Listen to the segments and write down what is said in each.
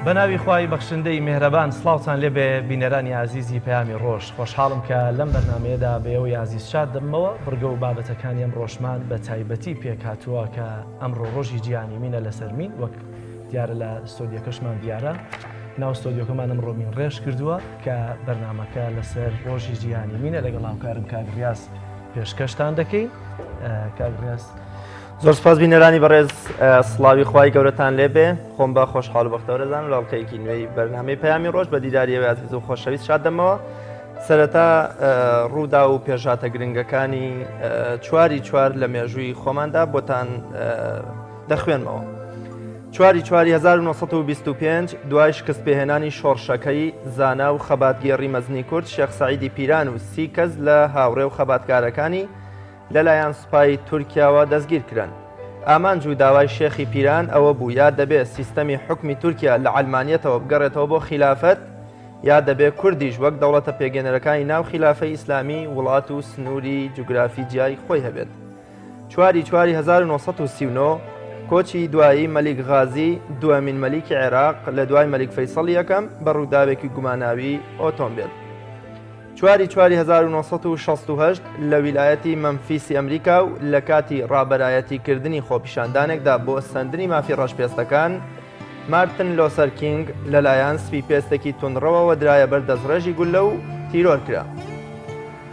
بەناوی خوای بەخشندەی مێهرەبان سڵاوتان لێبێ بینەرانی ئازیزی پەیامی ڕۆژ خۆشحاڵم کە لەم بەرنامەیەدا بە ئێوەی ئازیز شاد دەبمەوە بڕگە و بابەتەکانی ئەم ڕۆژمان بە تایبەتی پێکهاتووە کە ئەمڕۆ ڕۆژی جیهانی مینە لەسەر مین وەک دیارە لە ستۆدیۆکەشمان دیارە ناو ستۆدیۆکەمان ئەمڕۆ مین ڕێژ کردووە کە بەرنامەکە لەسەر ڕۆژی جیهانی مینە لەگەڵ هاوکارم کاک ڕیاز پێشکەشتان دەکەین کاک ڕیاز زۆر سپاس بینەرانی بەڕێز سڵاوی خوای گەورەتان لێبێ خۆم بە خۆشحاڵ و بەختەوەرەزانم لە ئەڵقەیەکی نوێی بەرنامەی پەیامی ڕۆژ بە دیداری ئێوەی ئازیز و خۆشەویست شاد دەمەوە سەرەتا ڕوودا و پێشهاتە گرنگەکانی چواری چوار لە مێژووی خۆماندا بۆتان دەخوێنمەوە. چواری چواری 1925 دوای شکست پێهێنانی شۆڕشەکەی زانا و خەباتگێڕی مەزنی کورد شێخ سەعیدی پیران و سی کەس لە هاوڕێ و خەباتکارەکانی لەلایەن سوپای تورکیاوە دەستگیرکران. ئامانج و داوای شێخی پیران ئەوە بوو یا دەبێ سیستەمی حوکمی تورکیا لە عەلمانیەتەوە بگەڕێتەوە بۆ خیلافەت یا دەبێ کوردیش وەک دەوڵەتە پێکهێنەرەکانی ناو خیلافەی ئیسلامی وڵات و سنووری جوگرافی جیای خۆی هەبێت. چواری چواری 1939 کۆچی دوایی مەلیک غازی دووەمین مەلیکی عێراق لە دوای مەلیک فەیسەڵی یەکەم بە ڕووداوێکی گوماناوی ئۆتۆمبێل. چواری چواری 1968 لە ویلایەتی مەمفیسی ئەمریکا و لە کاتی ڕابەرایەتی کردنی خۆپیشاندانێکدا بۆ سەندنی مافی ڕەشپێستەکان، مارتن لۆسەر کینگ لەلایەن سپی پێستێکی توندڕەوەوە درایە بەر دەستڕێژی گوللە و تیرۆر کرا.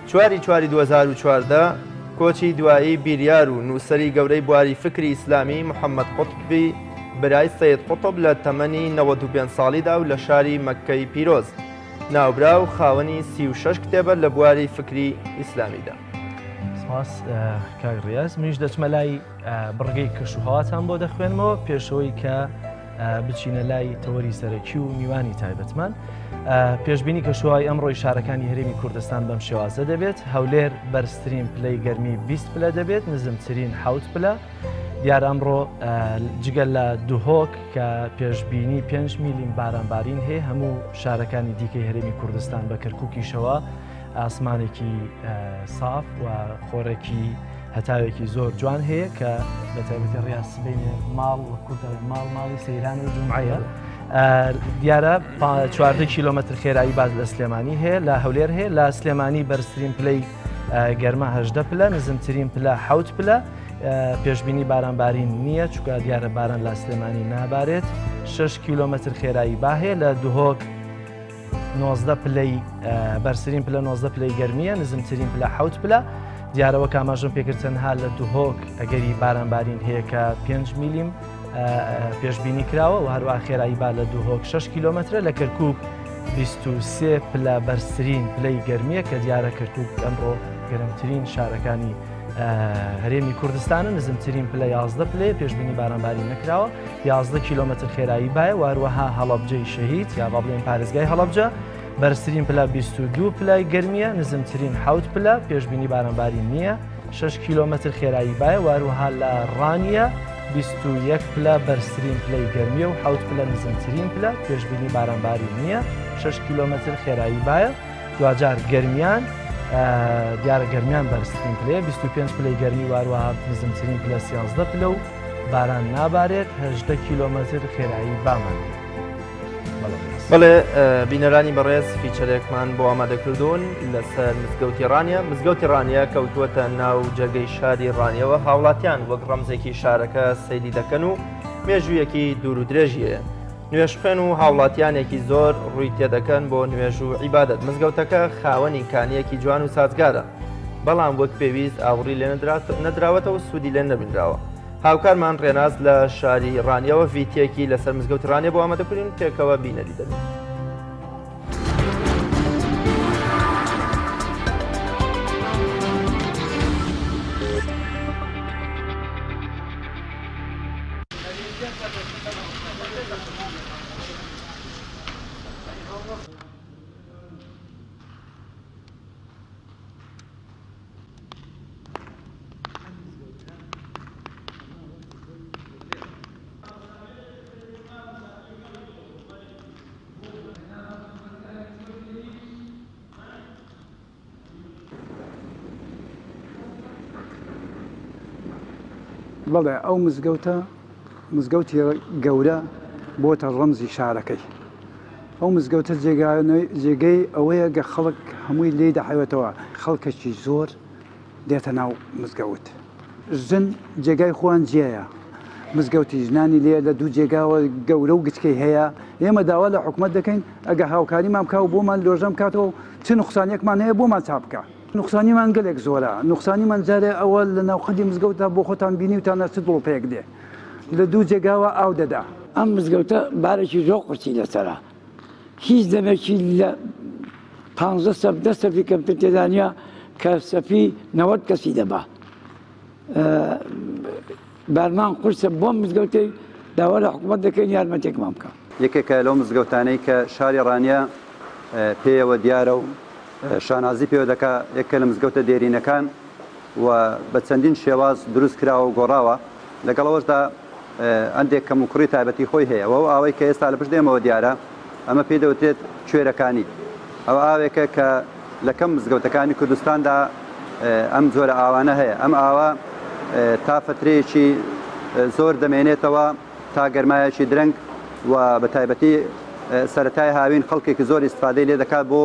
چواری چواری 2014 کۆچی دوایی بیریار و نووسەری گەورەی بواری فکری ئیسلامی محەممەد قوتبی برای سەید قوتب لە تەمەنی 95 ساڵیدا و لە شاری مەککەی پیرۆز. ناوبراو خاوەنی 36 کتێبە لە بواری فکری ئیسلامیدا. سپاس کاک ڕیاز منیش دەچمە لای بڕگەی کەش و هەواتان بۆ دەخوێنمەوە پێشەوەی کە بچینە لای تەوەری سەرەکی و میوانی تایبەتمان. پێشبینی کەشوهوای ئەمڕۆی شارەکانی هەرێمی کوردستان بەم شێوازە دەبێت هەولێر بەرزترین پلەی گەرمی 20 پلە دەبێت نزمترین حوت پلە دیارە ئەمڕۆ جگە لە دهۆک کە پێشبینی 5 میلیم بارانبارین هەیە هەموو شارەکانی دیکەی هەرێمی کوردستان بە کەرکووکیشەوە ئاسمانێکی ساف و خۆرێکی هەتاوێکی زۆر جوان هەیە کە بە تایبەتی ڕیا سبینێ ماڵ و کوردە ماڵ ماڵی سەیران و جمعەیە. دیارە 14 کیلومتر خێرایی باز لە سلێمانی هەیە لە هەولێر هەیە لە سلێمانی بەرزترین پلەی گەرما هەژدە پلە نزمترین پلە حوت پلە پێشبینی بارانبارین نییە چونکە دیارە باران لە سلێمانی نابارێت 6 کیلۆمەتر خێرایی با هەیە لە دهۆک 19 پلەی بەرزترین پلە 19 پلەی گەرمیە نزمترین پلە حوت پلە دیارەوە کاماژم پێکرد تەنها لە دهۆک ئەگەری بارانبارین هەیە کە 5 میلیم پێشبینی کراوە و هەروە خێرایی با لە دهۆک 6 کیلۆمەترە لە کەرکک 23 پلە بەرزترین پلەی گەرمیە کە دیارە کەرکک ئەمڕۆ گەرمترین شارەکانی هەرێمی کوردستانە نزمترین پلە 11 پلەیە پێشبینی بارانباری نەکراوە 11 کیلۆمەتر خێرایی بایە واروەها هەڵەبجەی شەهید یا با بڵێن پارێزگای هەڵەبجە بەرزترین پلە 22 پلای گەرمیە نزمترین حوت پلە پێشبینی بارانباری نییە 6 کیلۆمەتر خێرایی بایە واروەها لە ڕانیە 21 پلە بەرزترین پلەی گەرمیە و حوت پلە نزمترین پلە پێشبینی بارانباری نییە 6 کیلۆمەتر خێرایی بایە دواجار گەرمیان دیارە گەرمیان بەرزترین پلەیە 25 پلەی گەرمی واروەها نزمترین پلە 13 پلە و باران نابارێت 18 کیلۆمەتر خێرایی بامان بەڵێ بینەرانی بەڕێز فیچەرێکمان بۆ ئامادەکردوون لەسەر مزگەوتی ڕانیە مزگەوتی ڕانیە کەوتووەتە ناو جەرگەی شاری ڕانیەوە هاوڵاتیان وەک ڕەمزێکی شارەکە سەیری دەکەن و مێژوویەکی دوور و درێژی هەیە نوێژخوێن و هاوڵاتیانێکی زۆر ڕووی تێدەکەن بۆ نوێژ و عیبادەت. مزگەوتەکە خاوەنی کانییەکی جوان و سازگارە، بەڵام وەک پێویست ئاوڕی لێ نەدراوەتەوە و سوودی لێ نەبینراوە. هاوکارمان ڕێناس لە شاری ڕانیەوە ڤیتیەکی لەسەر مزگەوتی ڕانیە بۆ ئامادە کردین، پێکەوە بینەری دەبین. بەڵێ ئەو مزگەوتە مزگەوتی گەورە بۆتە ڕەمزی شارەکەی. ئەو مزگەوتە جێگەی ئەوەیە گە خەڵک هەمووی لێی دەحەوێتەوە، خەڵکێکی زۆر دێتە ناو مزگەوت. ژن جێگای خۆیان جیایە، مزگەوتی ژنانی لێیە لە دوو جێگاوە گەورە و گچکەی هەیە، ئێمە داوا لە حکومەت دەکەین ئەگە هاوکاریمان بکا و بۆمان لۆژەن بکاتەوە و چ نوقسانیەکمان هەیە بۆمان چاک بکا. نوقسانیمان گەلێک زۆرە، نوقسانیمان جارێ ئەوە لە ناوقەدی مزگەوتدا بۆ خۆتان بینیوتانە چ دڵۆپەیەک دێ لە دوو جێگاوە ئاو دەدا. ئەم مزگەوتە بارێکی زۆر قورسی لەسەرە، هیچ دەمێکی لە پانزە سەف دە سەفی کەمتر تێدا نییە کە سەفی 90 کەسی دەبا. بارمان قورسە بۆم مزگەوتەی داوا لە حکوومەت دەکەین یارمەتێکمان بکە. یەکێکە لەو مزگەوتانەی کە شاری ڕانیە پێیەوە دیارە و شانازی پێوە دەکا، یەکێکە لە مزگەوتە دێرینەکان و بە چەندین شێواز دروست کراوە و گۆڕاوە، لەگەڵ ئەوەشدا هەندێک کەموکوڕی تایبەتی خۆی هەیە و ئەو ئاوەی کە ئێستا لە پشت ئێمەوە دیارە ئەمە پێی دەوترێت کوێرەکانی. ئەوە ئاوێکە کە لە کەم مزگەوتەکانی کوردستاندا ئەم جۆرە ئاوانە هەیە. ئەم ئاوە تا فترەیەکی زۆر دەمێنێتەوە تا گەرمایەکی درەنگ و بە تایبەتی سەرەتای هاوین خەڵکێکی زۆر ئیستفادەی لێ دەکات بۆ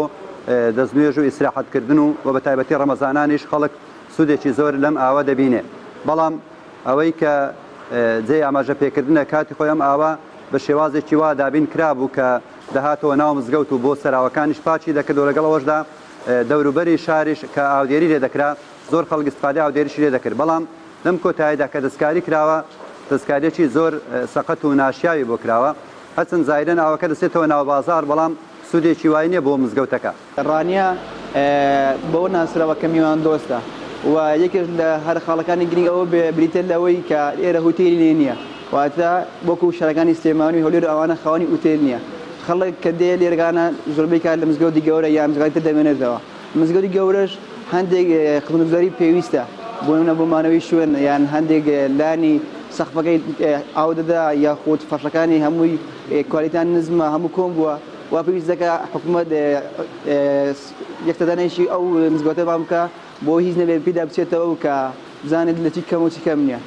دەستنوێژ و ئیسراحەتکردن و و بە تایبەتی ڕەمەزانانیش خەڵک سوودێکی زۆر لەم ئاوە دەبینێ. بەڵام ئەوەی کە جێی ئاماژە پێکردنە کاتی خۆی ئەم ئاوە بە شێوازێکی وا دابین کرابوو کە دەهاتەوە ناو مزگەوت و بۆ سەراوەکانیش پاکی دەکرد و لەگەڵ ئەوەشدا دەوروبەری شاریش کە ئاودێری لێ دەکرا زۆر خەڵک ئیستفادەی ئاودێریشی لێ دەکرد بەڵام لەم کۆتاییدا کە دەستکاری کراوە دەستکاریەکی زۆر سەقەت و ناشیاوی بۆ کراوە هەرچەند زاهیرەن ئاوەکە دەچێتەوە ناو بازاڕ بەڵام سوودێکی وای نییە بۆ مزگەوتەکە. ڕانیە بەوە ناسراوە کە میواندۆستە و یەکێک لە هەرە خاڵەکانی گرنگ ئەوە بریتیە لەوەی کە ئێرە هوتێلی لێ نییە واتە وەکو شارەکانی سلێمانی و هەولێر و ئەوانە خاوەنی ئوتێل نییە خەڵک کە دێ لێرەکانە زۆربەی کات لە مزگەوتی گەورە یان مزگەوتی تر دەمێنێتەوە مزگەوتی گەورەش هەندێک خزمەتگوزاری پێویستە بۆ نمونە بۆ مانەوەی شوێن یان هەندێک لانی سەقفەکەی ئاو دەدا یاخود فەرشەکانی هەمووی کوالیتیان نزمە هەموو کۆن بووە وا پێویست دەکا حکومەت یەکتەدانێکی ئەو مزگەوتە بان بکا بۆ هیچ نەبێت پێدا بچێتەوە و کە بزانێت لە چی کەم و چی کەم نییە.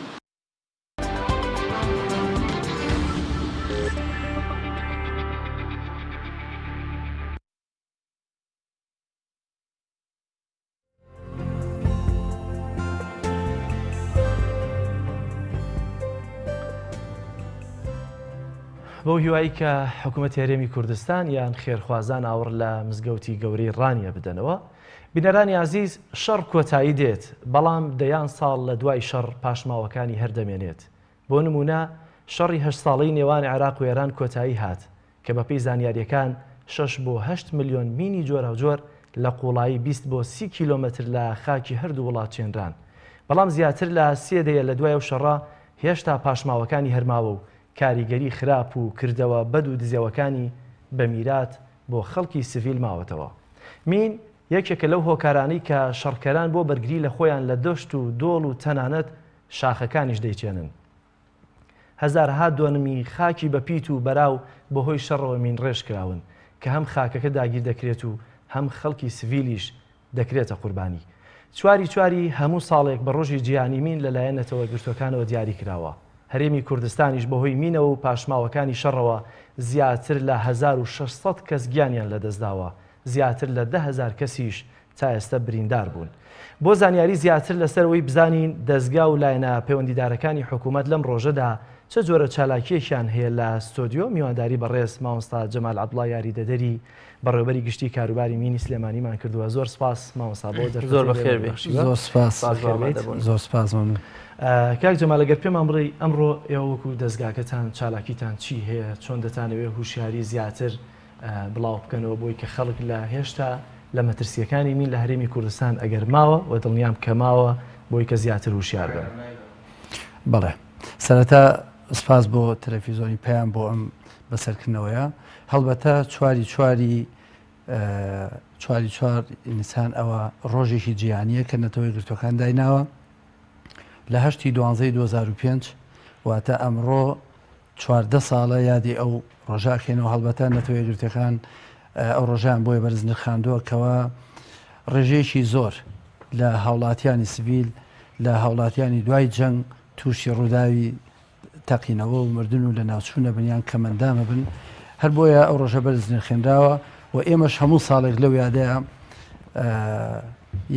بەو هیوایی کە حکوومەت هەرێمی کوردستان یان خێرخوازان ئاوڕ لە مزگەوتی گەورەی ڕانیە بدەنەوە بینەرانی ئازیز شەڕ کۆتایی دێت بەڵام دەیان ساڵ لە دوای شەڕ پاشماوەکانی هەردەمێنێت بۆ نمونە شەڕی هەشت ساڵەی نێوان عێراق و ئێران کۆتایی هات کە بەپێی زانیارییەکان شەش بۆ هەشت ملیۆن مینی جۆراوجۆر لە قووڵایی 20 بۆ 30 کیلۆمەتر لە خاکی هەردوو وڵات چێنران. بەڵام زیاتر لە سێ دەیە لە دوای ئەو شەڕە هێشتا پاشماوەکانی هەر ماوە و کاریگەری خراپ و کردەوە بەد و دزێوەکانی بە میرات بۆ خەڵکی سڤیل ماوەتەوە. مین یەکێکە لەو هۆکارانەی کە شەڕکەران بۆ بەرگری لە خۆیان لە دەشت و دۆڵ و تەنانەت شاخەکانیش دەیچێنن. هەزارەها دۆنمی خاکی بەپیت و بەراو بەهۆی شەڕەوە مینڕێژ کراون، کە هەم خاکەکە داگیر دەکرێت و هەم خەڵکی سڤیلیش دەکرێتە قوربانی. چواری چواری هەموو ساڵێک بە ڕۆژی جیهانی مین لەلایەن نەتەوە یەکگرتووەکانەوە دیاری کراوە. هەرێمی کوردستانیش بەهۆی مینەوە و پاشماوەکانی شەڕەوە زیاتر لە 1600 کەس گیانیان لەدەستداوە، زیاتر لە 10,000 کەسیش تا ئێستا بریندار بوون. بۆ زانیاری زیاتر لەسەر ئەوەی بزانین دەزگا و لایەنە پەیوەندیدارەکانی حکوومەت لەم ڕۆژەدا چ جۆرە چالاکییەکیان هەیە لە ستۆدیۆ میوانداری بەڕێز مامۆستا جەمال عەبدوڵا یاریدەدەری بەڕێوەبەری گشتی کاروباری مینی سلێمانیمان کردووە. زۆر سپاس مامۆستا بۆ دەرفەتی زۆر بەخێر بێی. زۆر سپاس. زۆر سپاس مەمنون. کاک جەمال ئەگەر پێمان بڵێی ئەمڕۆ ئێوە وەکو دەزگاکەتان چالاکیتان چی هەیە، چۆن دەتانەوێت هوشیاری زیاتر بڵاو بکەنەوە بۆی کە خەڵک لە هێشتا لە مەترسیەکانی مین لە هەرێمی کوردستان ئەگەر ماوە و دڵنیام کە ماوە بۆی کە زیاتر وشیار بن. بەڵێ سەرەتا سپاس بۆ تەلەفیزۆنی پەیام بۆ ئەم بەسەرکردنەوەیە هەڵبەتە چواری چواری چواری چوار نیسان ئەوە ڕۆژێکی جیهانیە کە نەتەوەی گرتوەکان دایناوە لە هەشتی دوانزەی 2005 واتە ئەمڕۆ 14 ساڵە یادی ئەو ڕۆژە ئەکەینەوە، هەڵبەتە نەتەوە یەکگرتووەکان ئەو ڕۆژەیان بۆیە بەرز نرخاندووە کەوا ڕێژەیەکی زۆر لە هاوڵاتیانی سڤیل لە هاوڵاتیانی دوای جەنگ تووشی ڕووداوی تەقینەوە و مردن و لەناوچوونە بن یان کەمەندامە بن هەر بۆیە ئەو ڕۆژە بەرز نرخێنراوە و ئێمەش هەموو ساڵێک لەو یادەیە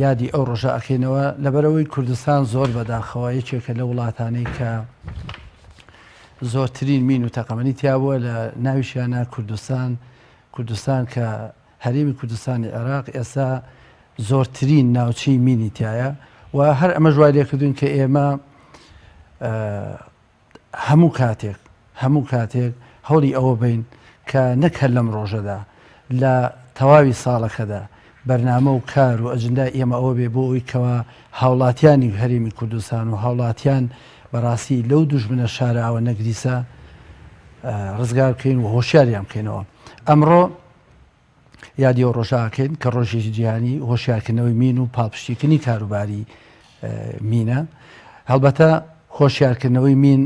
یادی ئەو ڕۆژە ئەکەینەوە لەبەرەوەی کوردستان زۆر بەداخەوە یەکێکە لە وڵاتانەی کە زۆرترین مین و تەقەمەنی تیابووە لە ناویشیانە کوردستان کوردستان کە هەرێمی کوردستانی عێراق ئێستا زۆرترین ناوچەی مینی تایە و هەر ئەمەش وای لێکردوین کە ئێمە هەموو کاتێک هەموو کاتێک هەوڵی ئەوە بین کە نەک هەر لەم ڕۆژەدا لە تەواوی ساڵەکەدا بەرنامە و کار و ئەجندای ئێمە ئەوە بێ بۆ ئەوی کەوا هاوڵاتیانی هەرێمی کوردستان و هاوڵاتیان بەڕاستی لەو دوژمنە شاراوە نەگریسە ڕزگار بکەین و هۆشیاریان بکەینەوە ئەمڕۆ یادی ئەو ڕۆژە ئەکەین کە ڕۆژێکی جیهانی هۆشیارکردنەوەی مین و پاڵپشتیکردنی کاروباری مینە. هەڵبەتە هۆشیارکردنەوەی مین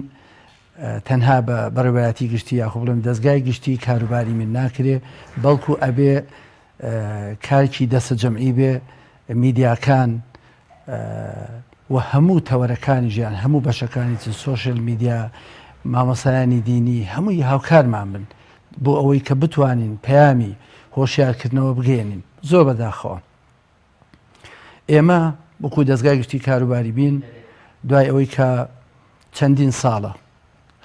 تەنها بە بەڕێوەبەرایەتی گشتی یاخۆ بڵێم دەزگای گشتی کاروباری مین ناکرێ، بەڵکو ئەبێ کارکی دەستە جەمعی بێ، میدیاکان و هەموو تەوەرەکانی ژیان، هەموو بەشەکانی چ سۆشیال میدیا، مامۆستایانی دینی هەمووی هاوکارمان بن بۆ ئەوەی کە بتوانین پەیامی هۆشیارکردنەوە بگەیەنین. زۆر بەداخەوە ئێمە وەکو دەزگای گشتی کاروباری بین دوای ئەوەی کە چەندین ساڵە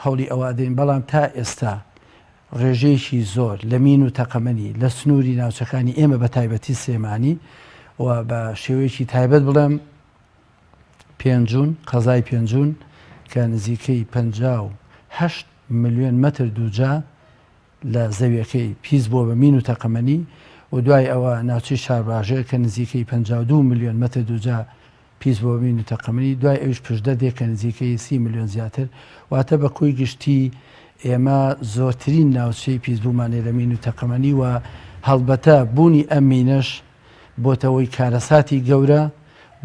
هەوڵی ئەوە ئەدەین بەڵام تا ئێستا ڕێژەیەکی زۆر لە مین و تەقەمەنی لە سنووری ناوچەکانی ئێمە بە تایبەتی سلێمانی و بە شێوەیەکی تایبەت بڵێم پێنجون قەزای پێنجون کە نزیکەی 58 ملیۆن مەتر دووجا لە زەویەکەی پیس بووە بە مین و تەقەمەنی و دوای ئەوە ناوچەی شارباژێر کە نزیکەی 52 ملیۆن مەتر دووجا پیس بۆ مین و تەقەمەنی، دوای ئەویش پشدەر دێ کە نزیکەی 30 ملیۆن زیاتر، واتە بە کۆی گشتی ئێمە زۆرترین ناوچەی پیسبوومان هەیە لە مین و تەقەمەنی و هەڵبەتە بوونی ئەم مینەش بۆتە هۆی کارەساتی گەورە،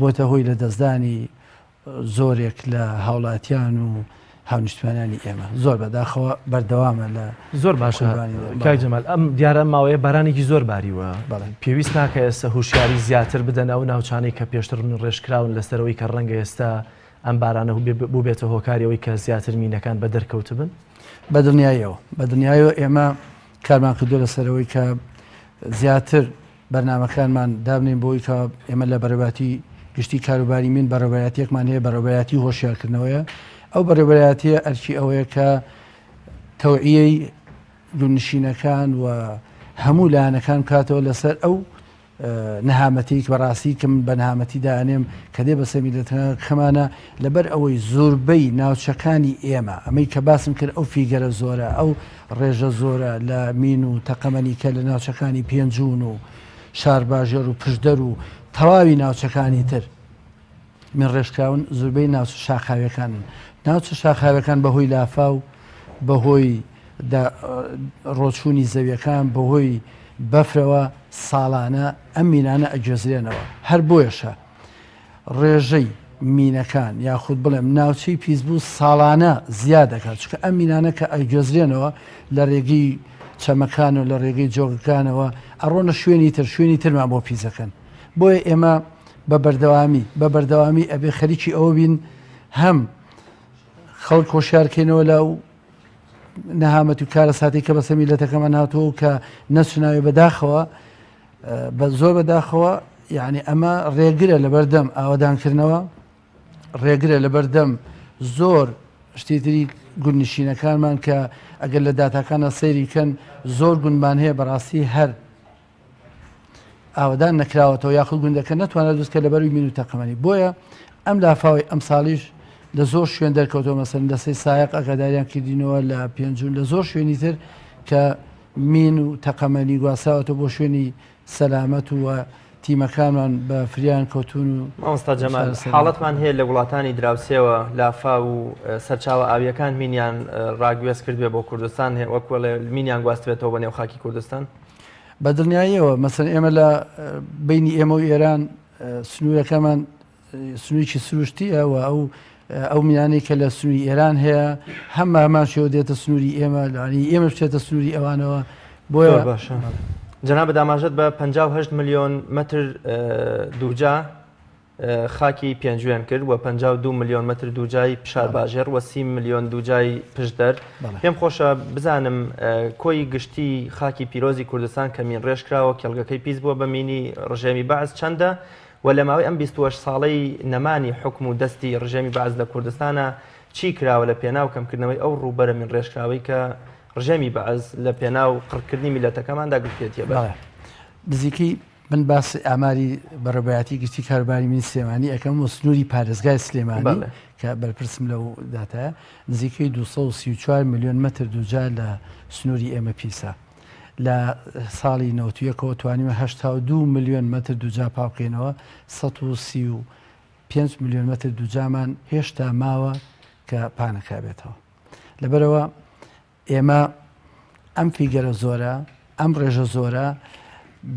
بۆتە هۆی لەدەستدانی زۆرێک لە هاوڵاتیان و هاونیشتمانیانی ئێمە. زۆر بەداخەوە بەردەوامە لە زۆر باشە قوربانی دان. کاک جەمال ئەم دیارە ئەم ماوەیە بارانێکی زۆر باریوە بەڵێ. پێویست ناکە ئێستا هوشیاری زیاتر بدەن ئەو ناوچانەی کە پێشتر ڕێژکراون لەسەرەوەی کە ڕەنگە ئێستا ئەم بارانە بووبێتە هۆکاری ئەوەی کە زیاتر مینەکان بە دەرکەوتبن؟ بە دڵنیاییەوە بە دڵنیاییەوە ئێمە کارمان کردووە لەسەرەوەی کە زیاتر بەرنامەکانمان دابنێین بۆ ئەوەی کە ئێمە لە بەڕێوەبەرایەتی گشتی کاروباری مین بەڕێوەبەرایەتیەکمان هەیە بەڕێوەبەرایەتی هۆشیارکردنەوەیە ئەو بەڕێوەبەرایەتیە ئەرکی ئەوەیە کە تەوعیەی گوندنشینەکان و هەموو لایەنەکان بکاتەوە لەسەر ئەو نەهامەتی بەڕاستی کە من بە نەهامەتی دانێم کە دێ بەسەر میللەتەکەمانە لەبەر ئەوەی زۆربەی ناوچەکانی ئێمە ئەمەی کە باسم کرد ئەو فیگەرە زۆرە ئەو ڕێژە زۆرە لە مین و تەقەمەنی کە لە ناوچەکانی پێنجوون و شارباژێر و پشدەر و تەواوی ناوچەکانی تر مین ڕێژکراون زوربەی ناوچە شاخاویەکانن ناوچە شاخاویەکان بەهۆی لافاو بەهۆی ڕۆچوونی زەویەکان بەهۆی بەفرەوە ساڵانە ئەم مینانە ئەگوێزرێنەوە هەر بۆیەشە ڕێژەی مینەکان یاخود بڵێم ناوچەی پیسبوو ساڵانە زیاد دەکات چونکە ئەم مینانە کە ئەگوێزرێنەوە لە ڕێگەی چەمەکان و لە ڕێگەی جۆگەکانەوە ئەڕۆنە شوێنی تر شوێنی ترمان بۆ پیسەکەن بۆیە ئێمە بە بەردەوامی بە بەردەوامی ئەبێ خەریکی ئەوە بین هەم خەڵک هۆشیارکەینەوە لە نەهامەت و کارەساتی کە بەسەر میلەتەکەمان هاتووە و کە نەچناوێ بەداخەوە بە زۆر بەداخەوە یعنی ئەمە ڕێگرە لەبەردەم ئاوەدانکردنەوە ڕێگرە لەبەردەم زۆر شتی تری گوندنشینەکانمان کە ئەگەر لە داتاکانە سەیری کەن زۆر گوندمان هەیە بەڕاستی هەر ئاوەدان نەکراوەتەوە یاخود گوندەکە نەتوانرا دروست کە لەبەروی مین و تەقەمەنی بۆیە ئەم لافاوی ئەمساڵیش لە زۆر شوێن دەرکەوتەوە مەسەن لە سەی سایق ئەگەداریان کردینەوە لە پێنجون لە زۆر شوێنی تر کە مین و تەقەمەنی گواستراوەتەوە بۆ شوێنی سەلامەت و تیمەکانمان بە فریان کەوتون و مامۆستا جەمال حاڵەتمان هەیە لە وڵاتانی دراوسێوە لافاو و سەرچاوە ئاویەکان مینیان ڕاگوێز کردوێ بۆ کوردستان هەیە وەک وەڵێ مینیان گواستبێتەوە بە نێو خاکی کوردستان؟ بە دڵنیاییەوە مەسەن ئێمە لە بینی ئێمە و ئێران سنوورەکەمان سنوورێکی سروشتیە و ئەو ئەو مینانەی کە لە سنووری ئێران هەیە هەم هەمان شێوە دێتە سنووری ئێمە لەوانی ئێمە بچێتە سنووری ئەوانەوە بۆیە باشە جەنابت ئاماژەت بە 58 ملیۆن مەتر دووجا خاکی پێنجوێن کرد و 52 ملیۆن مەتر دووجای شارباژێڕ و 30 ملیۆن دووجای پشدەر. پێم خۆشە بزانم کۆی گشتی خاکی پیرۆزی کوردستان کە مین ڕێژ کراوە، کێڵگەکەی پیس بووە بە مینی ڕژێمی بەعس چەندە و لە ماوەی ئەم 28 ساڵەی نەمانی حوکم و دەستی ڕژێمی بەعس لە کوردستانە چی کراوە لە پێناو کەمکردنەوەی ئەو ڕووبەرە مین ڕێژکراوەی کە ڕژێمی بەعس لە پێناو قڕکردنی میللەتەکەماندا گرتوویەتیە بەر؟ نزیکەی من باسی ئاماری بەڕێوەبەرایەتی گشتی کاروباری مین سلێمانی ئەکەم و سنووری پارێزگای سلێمانی کە بەرپرسم لەو داتایە نزیکەی 234 ملیۆن مەتر دووجا لە سنووری ئێمە پیسە. لە ساڵی 91 ەوە توانیمە 82 ملیۆن مەتر دووجا پاکبکەینەوە 135 ملیۆن مەتر دووجامان هێشتا ماوە کە پانەکرابێتەوە. لەبەرئەوە ئێمە ئەم فیگەرە زۆرە، ئەم ڕێژە زۆرە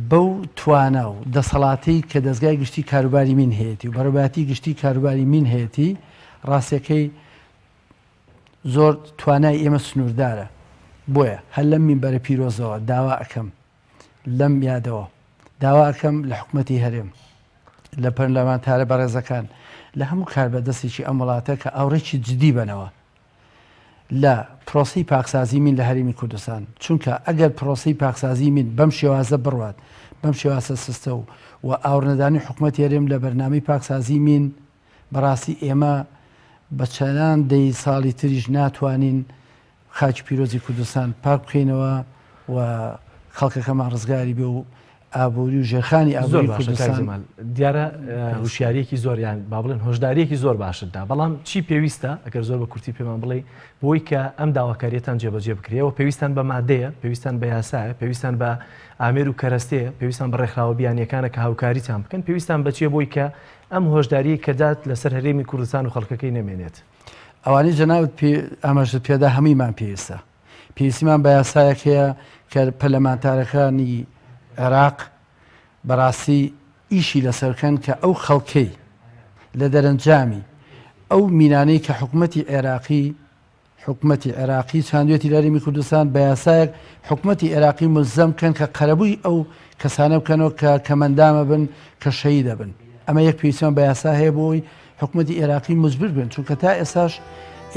بەو توانا و دەسەڵاتەی کە دەزگای گشتی کاروباری مین هەیەتی و بەڕێوەبەرایەتی گشتی کاروباری مین هەیەتی، ڕاستیەکەی زۆر توانای ئێمە سنووردارە. بۆیە هەر لەم مینبەرە پیرۆزەوە داوا ئەکەم، لەم یادەوە داوا ئەکەم لە حکومەتی هەرێم، لە پەرلەمانتارە بەڕێزەکان، لە هەموو کاربەدەستێکی ئەم وڵاتە کە ئاوڕێکی جدی بەنەوە لە پرۆسەی پاکسازی مین لە هەرێمی کوردستان، چونکە ئەگەر پرۆسەی پاکسازی مین بەم شێوازە بڕوات، بەم شێوازە سستە و و ئاوڕنەدانی حکومەتی هەرێم لە بەرنامەی پاکسازی مین، بەڕاستی ئێمە بە چەندان دەی ساڵی تریش ناتوانین خاکی پیرۆزی کوردستان پاک بکەینەوە و خەڵکەکەمان ڕزگاری بێ و ئابووری و ژێرخانی ئابووری کوردستان. دیارە هوشیاریەکی زۆر یان با بڵێن هۆشداریەکی زۆر باشت دا، بەڵام چی پێویستە ئەگەر زۆر بە کورتی پێمان بڵێ بۆی کە ئەم داواکاریەتان جێبەجێ بکرێەوە؟ پێویستان بە مادەیە، پێویستان بە یاسایە، پێویستان بە ئامێر و کەرەستەیە، پێویستان بە ڕێکخراوە بیانیەکانە کە هاوکاریتان بکەن، پێویستان بە چیە بۆی کە ئەم هۆشداریەی کە دات لەسەر هەرێمی کوردستان و خەڵکەکەی نەمێنێت؟ ئەوانەی جەنابت پێ ئاماژەت پێدا هەموویمان پێویستە. پێویستیمان بە یاسایەک هەیە کە پەرلەمانتارەکانی عێراق بەڕاستی ئیشی لەسەر بکەن کە ئەو خەڵکەی لە دەرەنجامی ئەو مینانەی کە حکومەتی عێراقی حکومەتی عێراقی چاندوێتی لە هەرێمی کوردستان بە یاسایەک حکومەتی عێراقی ملزەم بکەن کە قەرەبووی ئەو کەسانە بکەنەوە کە کەمەندامە بن کە شەهیدە بن. ئەمە یەک پێویستیمان بە یاسا هەیە بۆ ئەوەی حکومەتی عێراقی مجبور بن، چونکە تا ئێستاش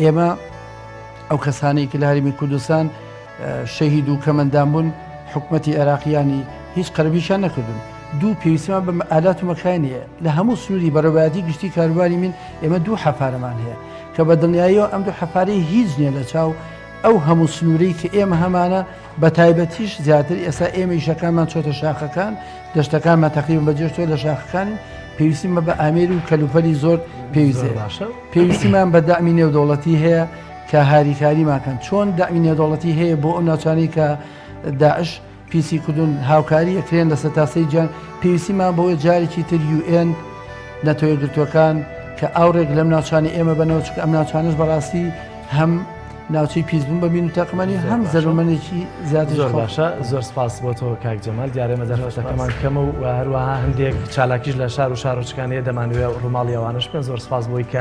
ئێمە ئەو کەسانەی کە لە هەرێمی کوردستان شەهید و کەمەندام بوون حکومەتی عێراقیانی هیچ قەرەبیشیان نەکردون. دوو، پێویستیمان بە ئالات و مەکاین هەیە لە هەموو سنووری بەڕێوەبەرایەتی گشتی کاروباری مین. ئێمە دوو حەفارەمان هەیە کە بە دڵنیاییەوە ئەم دوو حەفارەی هیچ نییە لە چاو ئەو هەموو سنوورەی کە ئێمە هەمانە، بە تایبەتیش زیاتر ئێستا ئێمە ئیشەکانمان چۆتە شاخەکان، دەشتەکانمان تەقریبەن بەجێشتووە لە شاخەکانین، پێویستیمان بە ئامێر و کەلوپەلی زۆر پێویست هەیە. پێویستیمان بە دەعمی نێودەوڵەتی هەیە کە هاریکاریمان کەن. چۆن دەعمی نێودەوڵەتی هەیە بۆ ئەو ناوچانەی کە داعش پیسی کردوون هاوکاری ئەکرێن لە سەرتاسەری جیهان، پێویستیمان بەوەیە جارێکی تر UN، نەتەوە یەکگرتووەکان، کە ئاوڕێک لەم ناوچانەی ئێمە بەنەوە، چونکە ئەم ناوچانەش بەڕاستی هەم ناوچەی پیسبوون بە مین و تەقەمەنی هەم زەرەرمەندێکی زیاتریش زۆر باشە، زۆر سپاس بۆ تۆ کاک جەمال. دیارە ئێمە دەرفەتەکەمان کەمە و هەروەها هەندێک چالاکیش لە شار و شارۆچکان هەیە، دەمانەوێت ڕووماڵی ئەوانەش بکەن. زۆر سپاس بۆی کە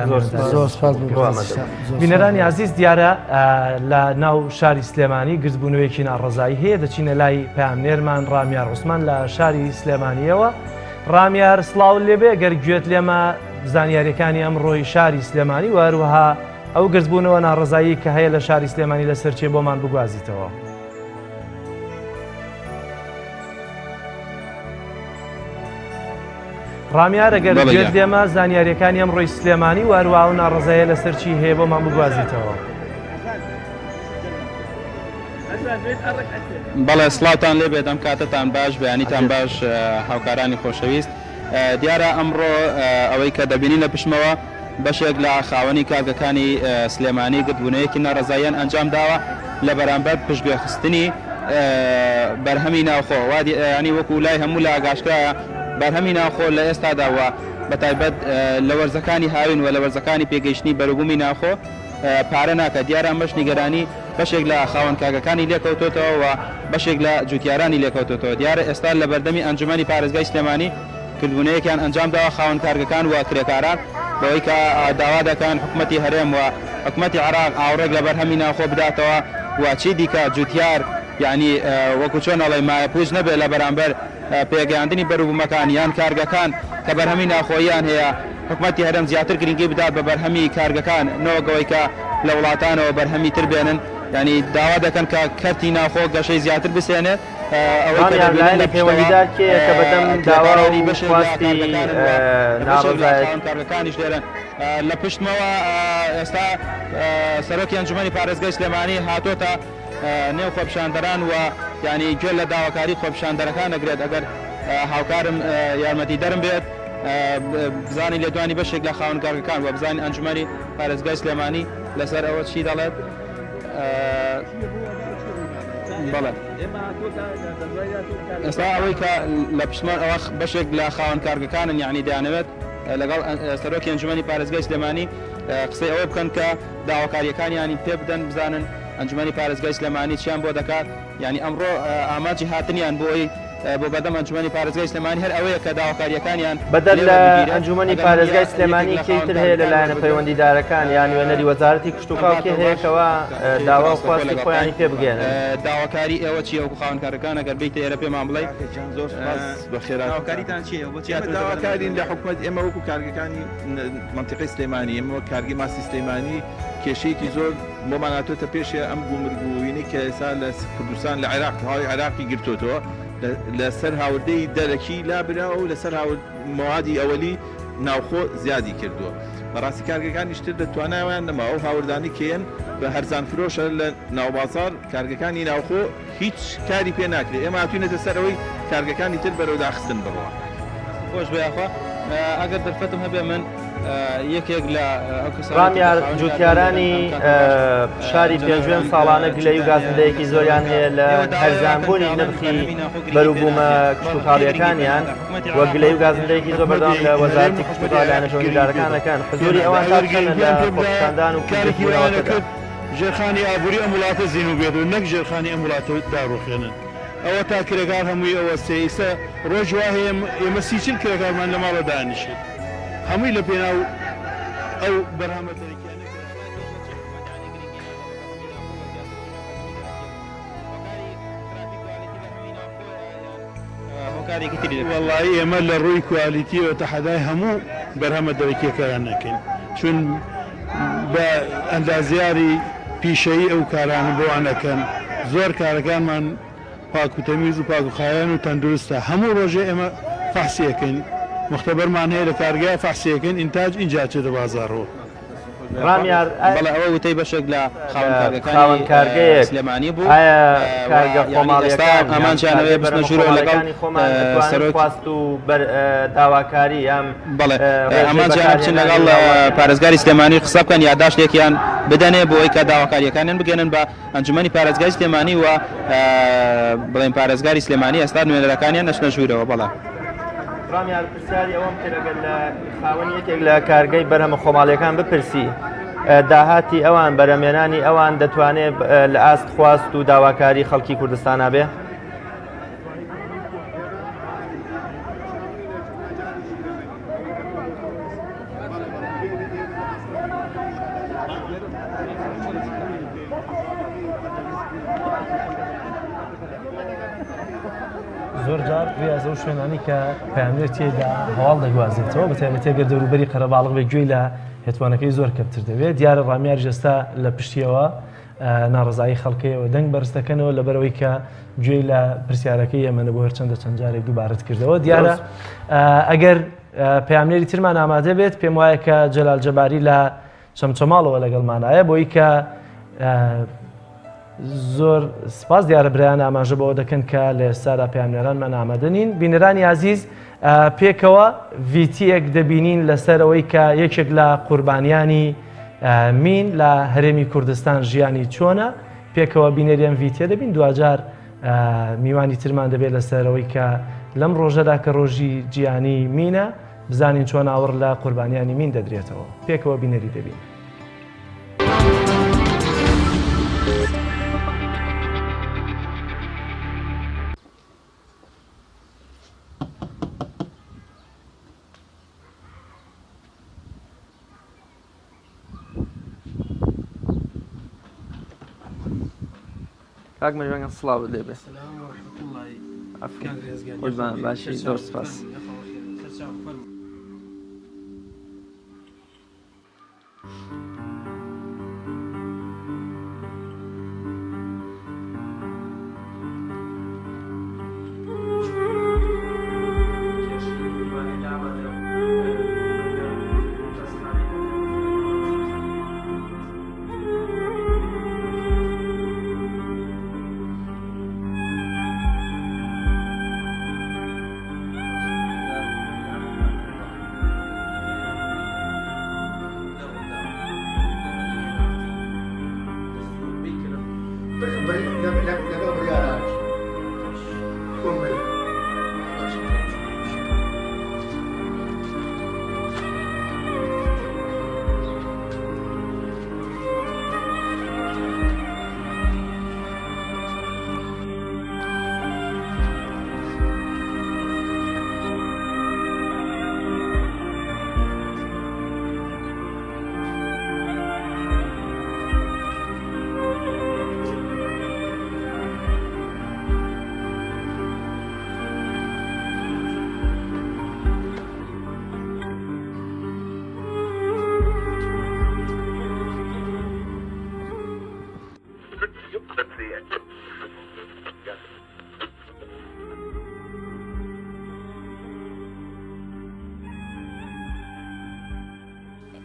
زۆر سپاس بۆ بەڕێزتان. بینەرانی ئازیز، دیارە لە ناو شاری سلێمانی گردبوونەوەیەکی ناڕەزایی هەیە، دەچینە لای پەیامنێرمان ڕامیار عوسمان لە شاری سلێمانیەوە. ڕامیار سڵاوت لێبێ، گەر گوێت لێمە زانیاریەکانی ئەمڕۆی شاری سلێمانی و هەروەها ئەو گردبوونەوە ناڕەزایی کە هەیە لە شاری سلێمانی لەسەر چیە بۆمان بگوازیتەوە؟ ڕامیار ئەگەر گوێت لێمە زانیاریەکانی ئەمڕۆی سلێمانی و هەروەها ئەو ناڕەزایە لەسەر چی هەیە بۆمان بگوازیتەوە؟ بەڵێ سڵاوتان لێبێت ئەم کاتەتان باش بەیانیتان باش هاوکارانی خۆشەویست دیارە ئەمڕۆ ئەوەی کە دەبینین لە پشتمەوە بەشێک لە خاوەنی کارگەکانی سلێمانی گردبوونەیەکی ناڕەزاییان ئەنجام داوە لە بەرامبەر پشتگوێخستنی بەرهەمی ناوخۆ ینی وەکو لای هەموو لا ئاشکرایە بەرهەمی ناوخۆ لە ئێستادا و بە تایبەت لە وەرزەکانی هاوین و لە وەرزەکانی پێگەیشتنی بەروبوومی ناوخۆ پارە ناکات، دیارە ئەمەش نیگەرانی بەشێک لە خاوەن کارگەکانی لێکەوتۆتەوە و بەشێک لە جوتیارانی لێکەوتۆتەوە، دیارە ئێستا لە بەردەمی ئەنجومەنی پارێزگای سلێمانی کردبوونەیەکیان ئەنجامداوە خاوەن کارگەکان و کرێکاران بەوەی کە داوا دەکەن حکومەتی هەرێم و حکومەتی عێراق ئاوڕێک لە بەرهەمی ناوخۆ بداتەوە و چی دیکە جوتیار یانی وەکو چۆن ئەڵێی مایەپوچ نەبێت لە بەرامبەر پێگەیاندنی بەروبوومەکان یان کارگەکان. کە بەرهەمی ناوخۆییان هەیە، حکومەتی هەرێم زیاتر گرنگی بدات بە بەرهەمی کارگەکان نەوەک ئەوەی کە لە وڵاتانەوە بەرهەمی تر بێنن، یانی داوا دەکەن کە کەرتی ناوخۆ گەشەی زیاتر بسێنێت، ئەوەی کە ڕامیار دەبینن لە لایەنی پشتەوە پەیوەندیدار کێیە کە بەدەم داوا کرێکارانی و بەشێک لە خواستی کارگەکانن و بەشێک لە ناڕەزایەتی خاوەن کارگەکانیش لێرەن. لە پشتمەوە ئێستا سەرۆکی ئەنجومەنی پارێزگای سلێمانی هاتۆتە نێو خۆپیشاندەران و یانی گوێ لە داواکاری خۆپیشاندەرەکان ئەگرێت، ئەگەر هاوکارم یارمەتیدەرم بێت بزانین لێدوانی بەشێک لە خاوەن کارگەکان و بزانین ئەنجومەنی پارێزگای سلێمانی لەسەر ئەوە چی دەڵێت. بەڵێ ئێستا ئەوەی کە لە پشتمان ئەوە بەشێک لە خاوەن کارگەکانن یعنی دەیانەوێت لەگەڵ سەرۆکی ئەنجومەنی پارێزگای سلێمانی قسەی ئەوە بکەن کە داواکاریەکانیانی پێ بدەن بزانن ئەنجومەنی پارێزگای سلێمانی چیان بۆ دەکات یانی ئەمڕۆ ئامانجی هاتنیان بۆی بۆ بەردەم ئەنجومەنی پارێزگای سلێمانی هەر ئەوەیە کە داواکارییەکانیان بەدەر لێ لە وەربگیرێت ئەنجومەنی ئەگەر هەر پارێزگای یەکێک سلێمانی لە کێی خاوەن تر هەیە لە کارگەکان لایەنە وەربگرن پەیوەندیدارەکان یان نوێنەری وەزارەتی ئەم کشتوکاڵ کێ کاتەو هەیە باش کەوا کاک داوا و ڕاستەوخۆ خواستی لەگەڵتاین خۆیانی پێ بگەیەنن؟ داواکاری ئێوە چییە وەکو خاوەن کارگەکان ئەگەر بێیتە ئێرە پێمان بڵێی کاکە گیان زۆر سوپاس بەخێرهاتنتان. داواکاریتان چییە بۆچی ئێمە هاتوونەتە بەردەم داواکارین ئەنجومەنی؟ لە حکومەت ئێمە وەکو کارگەکانی مەنتیقەی سلێمانی ئێمە وەک کارگەی ماسی سلێمانی کێشەیەکی زۆر بۆمان هاتۆتە پێشێ ئەم گومرگ و وینەی کە ئێستا لە کوردستان لە عێراق تەواوی عێراقی گرتۆتەوە لەسەر هاوردەی دەرەکی لابراوە و لەسەر هاورد مەوادی ئەوەلی ناوخۆ زیادی کردووە بەڕاستی کارگەکانیش تر لە توانایان نەماوە ئەو هاوردانەی کە یەن بە هەرزان فرۆشە لە ناوبازاڕ کارگەکانی ناوخۆ هیچ کاری پێ ناکرێ ئێمە هاتوینەتە سەر ئەوەی کارگەکانی تر بەرەو داخستن بڕوا. دەستت خۆش بێ یاخوا ئەگەر دەرفەتم هەبێ من یەکێک لە ئەو کەسانەی تر کە ڕامیار، خاوەنی کارگەن لێرەن جوتیارانی ئەم کاتە باش شاری جەنابتان پێنجوێن ساڵانە گلەیی و چیتان هەیە گازندەیەکی لەسەر زۆریان ئەوەی کە هەیە لە ئێوە داوای ئەوە ئەکەن کە هەرزانبوونی ئەڵێن نرخی بەرهەمی ناوخۆ گرنگی پێ بەروبوومە نادرێت بەڵێ کێ گرنگی پێ کشتوکاڵییەکانیان نادا حکومەتی و عێراقە گلەیی و گازندەیەکی زۆر حکومەتی بەردەوام لە هەرێم و وەزارەتی حکومەتی کشتوکاڵ لایەنە عێراقیش گرنگی پێ پەیوەندیدارەکان ئەکەن پێ حزووری نادا ئەوان تا ئەگەر چەندە لە گرنگیان پێ بدایە خۆپیشاندان و کارێکی وایان گردبوونەوەکەدا؟ ئەکرد ژێرخانی ئابووری ئەم وڵاتە زینوو بێتەوە نەک ژێرخانی ئەم وڵاتە داڕوخێنن ئەوەتا کرێکار هەمووی ئەوەستێ ئیستا ڕۆژ وا هەیە ئێمە 30 40 کرێکارمان لە ماڵە دانیشێت هەمووی لە پێناو ئەو بەرهەمە دەرەکیانە کە وەڵایی ئێمە لە ڕووی کوالیتیەوە تەحەدای هەموو بەرهەمە دەرەکیەکان نەکەین چون بە ئەندازیاری پیشەیی ئەو کارانە بۆوان ئەکەن زۆر کارەکانمان پاک و تەمیز و پاک و خاوێن و تەندروستە هەموو ڕۆژێ ئێمە فەحسی ئەکەین موختەبەرمان هەیە لە کارگە فەحسی ئەکەین ئینتاج ئینجا ئەچێتە بازاڕەوە. ڕامیار ئایا بەڵێ ئەوە وتەی بەشێک لە خاوەن لە کارگەکانی خاوەن کارگەیەک سلێمانی بوو ئایا و کارگە یانی ئێستا خۆماڵیەکان یان ئامانجیان ئەوەیە کارگەی بچنە بەرهەمە ژوورەوە لەگەڵ خۆماڵیەکانی خۆمان ئەتوانن سەرۆک خواست و بەر داواکاری یان بەڵێ ڕێژەی ئامانجیانە بچن بەکارهێنانی لەگەڵ هاوڵاتیان پارێزگاری سلێمانی قسە بکەن یاداشتێکیان بدەنێ بۆ ئەوەی کە داواکارییەکانیان بگەنن بە ئەنجومەنی پارێزگای سلێمانی و بڵێن پارێزگاری سلێمانی ئێستا نوێنەرەکانیان نەچنە ژوورەوە بەڵێ. ڕامیار پرسیاری ئەوەم کرد ئەگەر لە خاوەنی یەکێک لە کارگەی بەرهەمە خۆماڵیەکان بپرسی داهاتی ئەوان بەرەمێنانی ئەوان دەتوانێت لە ئاست خواست و داواکاری خەڵکی کوردستانە بێ؟ زۆرجار ریاز ئەو شوێنانی کە پەیامنێر تێیدا هەواڵ دەگوازێتەوە بە تایبەتی ئەگەر دەوروبەری قەرەباڵغ بێ گوێی لە هێتوانەکەی زۆر کەمتر دەبێت دیارە ڕامیاریش ئێستا لە پشتیەوە ناڕەزایی خەڵکەیەوە دەنگ بەرز دەکەنەوە لەبەرەوەی کە گوێی لە پرسیارەکەی ئێمە نەبوو هەرچەندە چەند جارێک دووبارەت کردەوە دیارە ئەگەر پەیامنێری ترمان ئامادە بێت پێم وایە کە جەلال جەباری لە چەمچەماڵەوە لەگەڵمانایە بۆی کە زۆر سپاس دیارە برایان ئاماژە بەوە دەکەن کە لە ئێستادا پەیامنێرانمان ئامادە نین بینەرانی ئازیز پێکەوە ڤیتیەک دەبینین لەسەر ئەوەی کە یەکێک لە قوربانیانی مین لە هەرێمی کوردستان ژیانی چۆنە پێکەوە بینەری ئەم ڤیتیە دەبین دواجار میوانی ترمان دەبێت لەسەرەوەی کە لەم ڕۆژەدا کە ڕۆژی جیهانی مینە بزانین چۆن ئاوڕ لە قوربانیانی مین دەدرێتەوە پێکەوە بینەری دەبین. کاک مەریوان گیان سڵاوت لێ بێ. سلام و رحمة اللە عەفو. کاک رێزگان قوربان یاخوا باشی سەرچاوت زۆر سپاس. فەرموو یاخوا بەخێر بێی.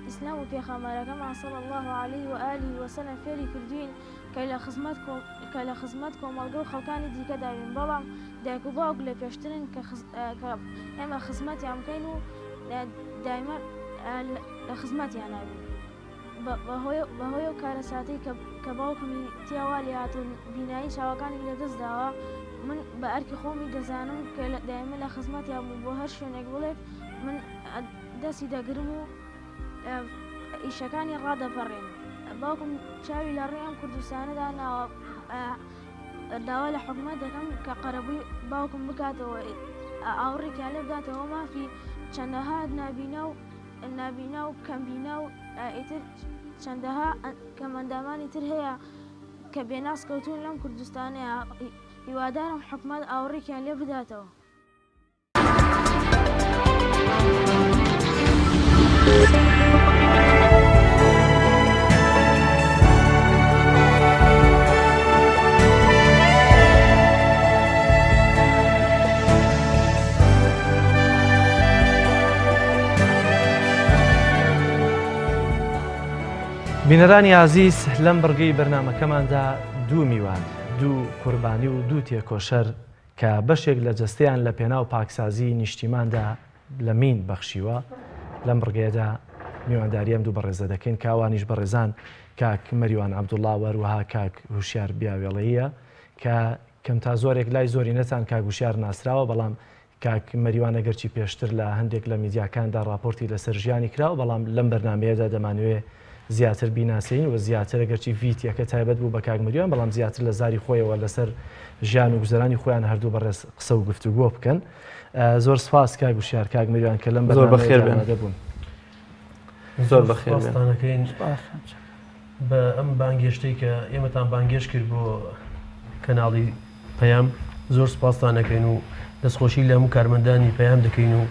ئیسلام و پێخەمبەرەکەمان صلی اللە علیه و آله و سلم فێری کردوین کە لە خزمەت کە لە خزمەت کۆمەڵگە و خەڵکانی دیکەدا بین بەڵام دایک و باوک لە پێشترن کە کە ئێمە خزمەتیان بکەین و دایمە لە خزمەتیان بین. بەهۆی ئەو کارەساتەی کە باوکمی تیا وا لێهات و بینایی چاوەکانی لەدەست داوە، من بە ئەرکی خۆمی دەزانم کە دایمە لە خزمەتیا بووم، بۆ هەر شوێنێک بڵێت من دەستی دەگرم و ئیشەکانی ڕادەپەڕێنم. باوکم چاوی لە ڕووی ئەم کوردستانەدا ناوە، داوا لە حکومەت دەکەم کە قەرەبووی باوکم بکاتەوە، ئاوڕێکیان لێ بداتەوە، مافی چەندەها نابینا و نابینا و کەمبینا و ئیتر چەندەها کەمئەندامانی تر هەیە کە بێناز کەوتوون لەم کوردستانەیە هیوادارم حکومەت ئاوڕێکیان لێ بداتەوە. بینەرانی ئازیز لەم بڕگەی بەرنمەکەماندا دوو میوان دوو قوربانی و دوو تێکۆشەر کە بەشێک لە جەستەیان لە پێناو پاکسازی نیشتیماندا لە مین بەخشیوە لەم بڕگەیەدا میوانداری ئەم دوو بەڕێزە دەکەین کە ئەوانیش بەڕێزان کاک مەریوان عەبدوڵڵا و هەروەها کاک هوشیار بیاوێڵەییە کە کەم تا زۆرێک لای زۆرینەتان کاک وشیار ناسراوە، بەڵام کاک مەریوان ئەگەرچی پێشتر لە هەندێک لە میدیاکاندا ڕاپۆرتی لەسەر ژیانی کراوە، بەڵام لەم بەرنامەیەدا دەمانەوێ زیاتر بیناسێین و زیاتر ئەگەرچی ڤیتیەکە تایبەت بوو بە کاک مەریوان، بەڵام زیاتر لە زاری خۆیەوە لەسەر ژیان و گوزەرانی خۆیان هەردوو بەڕێز قسە و گفتوگۆ بکەن. زۆر سپاس کاک وشیار، کاک مەریوان کە لەم بەرنامەیەدا ئامادە بوون. زۆر بەخێر بێن. سپاستان ئەکەین بە ئەم بانگێشتەی کە ئێمەتان بانگێشت کرد بۆ کەناڵی پەیام زۆر سپاستان ئەکەین و دەستخۆشی لە هەموو کارمەندانی پەیام دەکەین و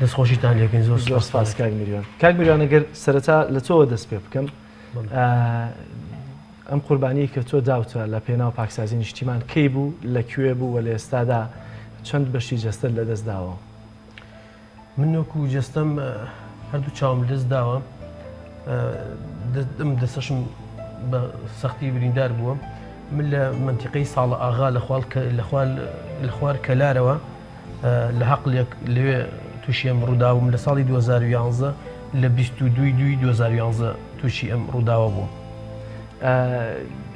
دەستخۆشیتان لێکەین زۆر زۆر سپاس کاک مریوان. کاک مریوان ئەگەر سەرەتا لە تۆوە دەست پێ بکەم ئەم قوربانیەی کە تۆ داوتە لە پێناو پاکسازی نیشتیمان کەی بوو لە کوێ بوو و لە ئێستادا چەند بەشی جەستەت لەدەست داوە؟ من وەکو جەستەم هەردوو چاوم لەدەست داوە ئەم دەستەشم بە سەختی بریندار بووە من لە منتیقەی ساڵە ئاغا لە خوار کەلارەوە لە هەقلێک لەوێ تووشی ئەم ڕووداوم لە ساڵی 2011 لە 22 دوی 2011 تووشی ئەم ڕووداوە بووم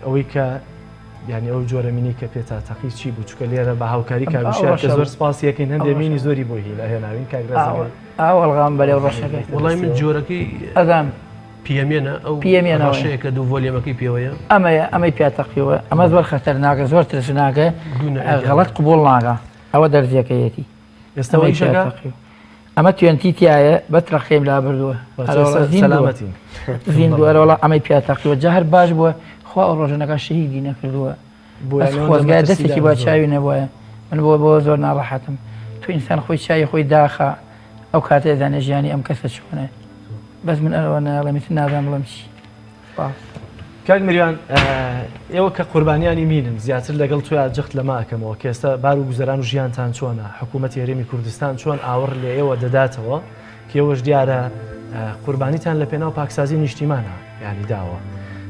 ئەوەی کە یانی ئەو جۆرە مینەی کە پێتا تەقی چی بوو چونکە لێرە بە هاوکاری کاک وشیار کە زۆر سپاسی یەکەین هەندێ مینی زۆری بۆ هیلا هێناوین کاک ڕێزەگەر ئاو ئەڵغام بەرێ ڕەشەکەی وڵای من جۆرەکەی ئەزان پیەمێنە ئەو پیەمێنە ڕەشەیە کە دوو ڤۆلیەمەکەی پێوەیە ئەمەیە ئەمەی پیا تەقیەوە ئەمە زۆر خەتەرناکە زۆر ترسناکە غەڵەت قبوڵ ناکە ئەوە دەرزیەکەیەتی ئێستا ئەوەی شەکە ئەمە توێنتی تایە بە ترەقێم لا بردووە سەلامەتین زیندووە وەڵا ئەمەی پیا تەقیوە جا هەر باش بووە خوا ئەو ڕۆژەنەکە شەهیدی نەکردووە بەس خۆزگا دەستێکی بە چاوی نەبووە من بۆ بۆ زۆر ناڕەحەتم. تۆ ئینسان خۆی چاوی خۆی داخا ئەو کاتە دەزانێ ژیانی ئەم کەسە چۆنە بەس من ئەوە ناڵێم ئیتر نازانم بڵێم چی. سپاس. کاک مریوان ئێوە کە قوربانیانی مینن زیاتر لەگەڵ تۆیا جەخت لەمە ئەکەمەوە کە ئێستا بار و گوزەران و ژیانتان چۆنە حکوومەتی هەرێمی کوردستان چۆن ئاوڕ لە ئێوە دەداتەوە کە ئێوەش دیارە قوربانیتان لە پێناو پاکسازی نیشتیمانە یانی داوە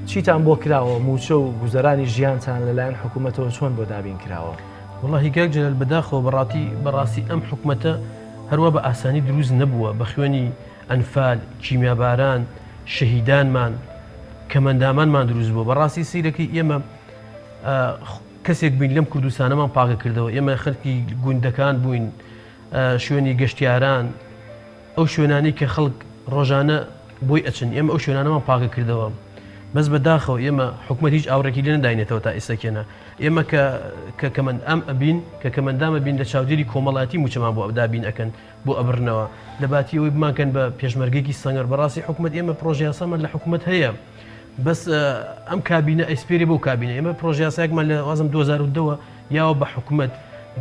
چیتان بۆ کراوە موچە و گوزەرانی ژیانتان لەلایەن حکوومەتەوە چۆن بۆ دابین کراوە؟ وەڵاهی کاک جەلال بەداخەوە بەڕاتی بەڕاستی ئەم حکومەتە هەروا بە ئاسانی دروست نەبووە بە خوێنی ئەنفال، کیمیاباران، شەهیدانمان، کەمەندامانمان دروست بووە. بەڕاستی سەیرەکەی ئێمە کەسێک بووین لەم کوردستانەمان پاکە کردەوە. ئێمە خەلکی گوندەکان بووین، شوێنی گەشتیاران، ئەو شوێنانەی کە خەڵک ڕۆژانە بۆی ئەچن، ئێمە ئەو شوێنانەمان پاکە کردەوە. بەس بە داخەوە ئێمە حکومەت هیچ ئاوڕێکی لێ نەداینێتەوە تا ئێستا کێنە. ئێمە کە کە کەمەندام ئەبین، کە کەمەندام ئەبین لە چاودێری کۆمەڵایەتی مووچەمان بۆ دابین ئەکەن. بۆ ئەبرنەوە لە باتی ئەوەی بمانکەن بە پێشمەرگێکی سەنگەر. بەڕاستی حکومەت ئێمە پرۆژە یاسامان لە حکومەت هەیە بەس ئەم کابینە ئەیسپێری بۆ کابینە ئێمە پرۆژە یاسایەکمان لە وازم 2010ەوە یاوە بە حکومەت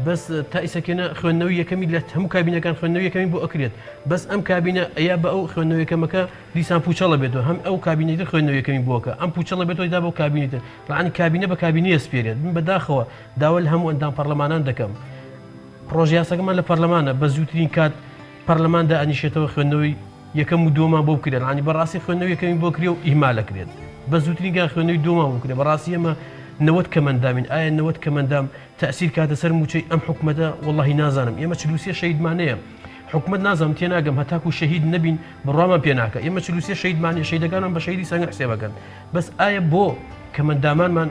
بەس تا ئیسەکەنە خوێندنەوەی یەکەمی لە هەموو کابینەکان خوێندنەوەی یەکەمی بۆ ئەکرێت بەس ئەم کابینە ئەیا بە ئەو خوێندنەوەی یەکەمەکە دیسان پوچەڵە بێتەوە هەم ئەو کابینەی تر خوێندنەوەی یەکەمی بۆکە ئەم پوچەڵە بێتەوە دا بۆ کابینی تر ڕانی کابینە بە کابینەیە سپێرێت من بەداخەوە داوا لە هەموو ئەندام پەرلەمانان دەکەم پڕۆژەیاساکەمان لە پەرلەمانە بە زووترین کات پەرلەمان دائەنیشێتەوە خوێندنەوەی یەکەم و دووەمان بۆ بکرێت عنی بەڕاستی خوێندنەوەی یەکەمی بۆ کرێ و ئیهمال ئەکرێت بە زووترین کات خوێندنەوەی دووەمان بۆ بکرێت بەڕاستی ئێمە 90 کەمەندامین ئایا 90 کەمەندام تەسیر کاتە سەر موچەی ئەم حکومەتە وەڵاهی نازانم ئێمە 43 شەهیدمانەیە حکومەت نازانم تێناگەم هەتاکو شەهید نەبین بڕوامان پێ ناکە ئێمە 43 شەهیدمانەیە شەهیدەکانمان بە شەهیدی سەنگەر حسێبەکەن بەس ئایا بۆ کەمەندامانمان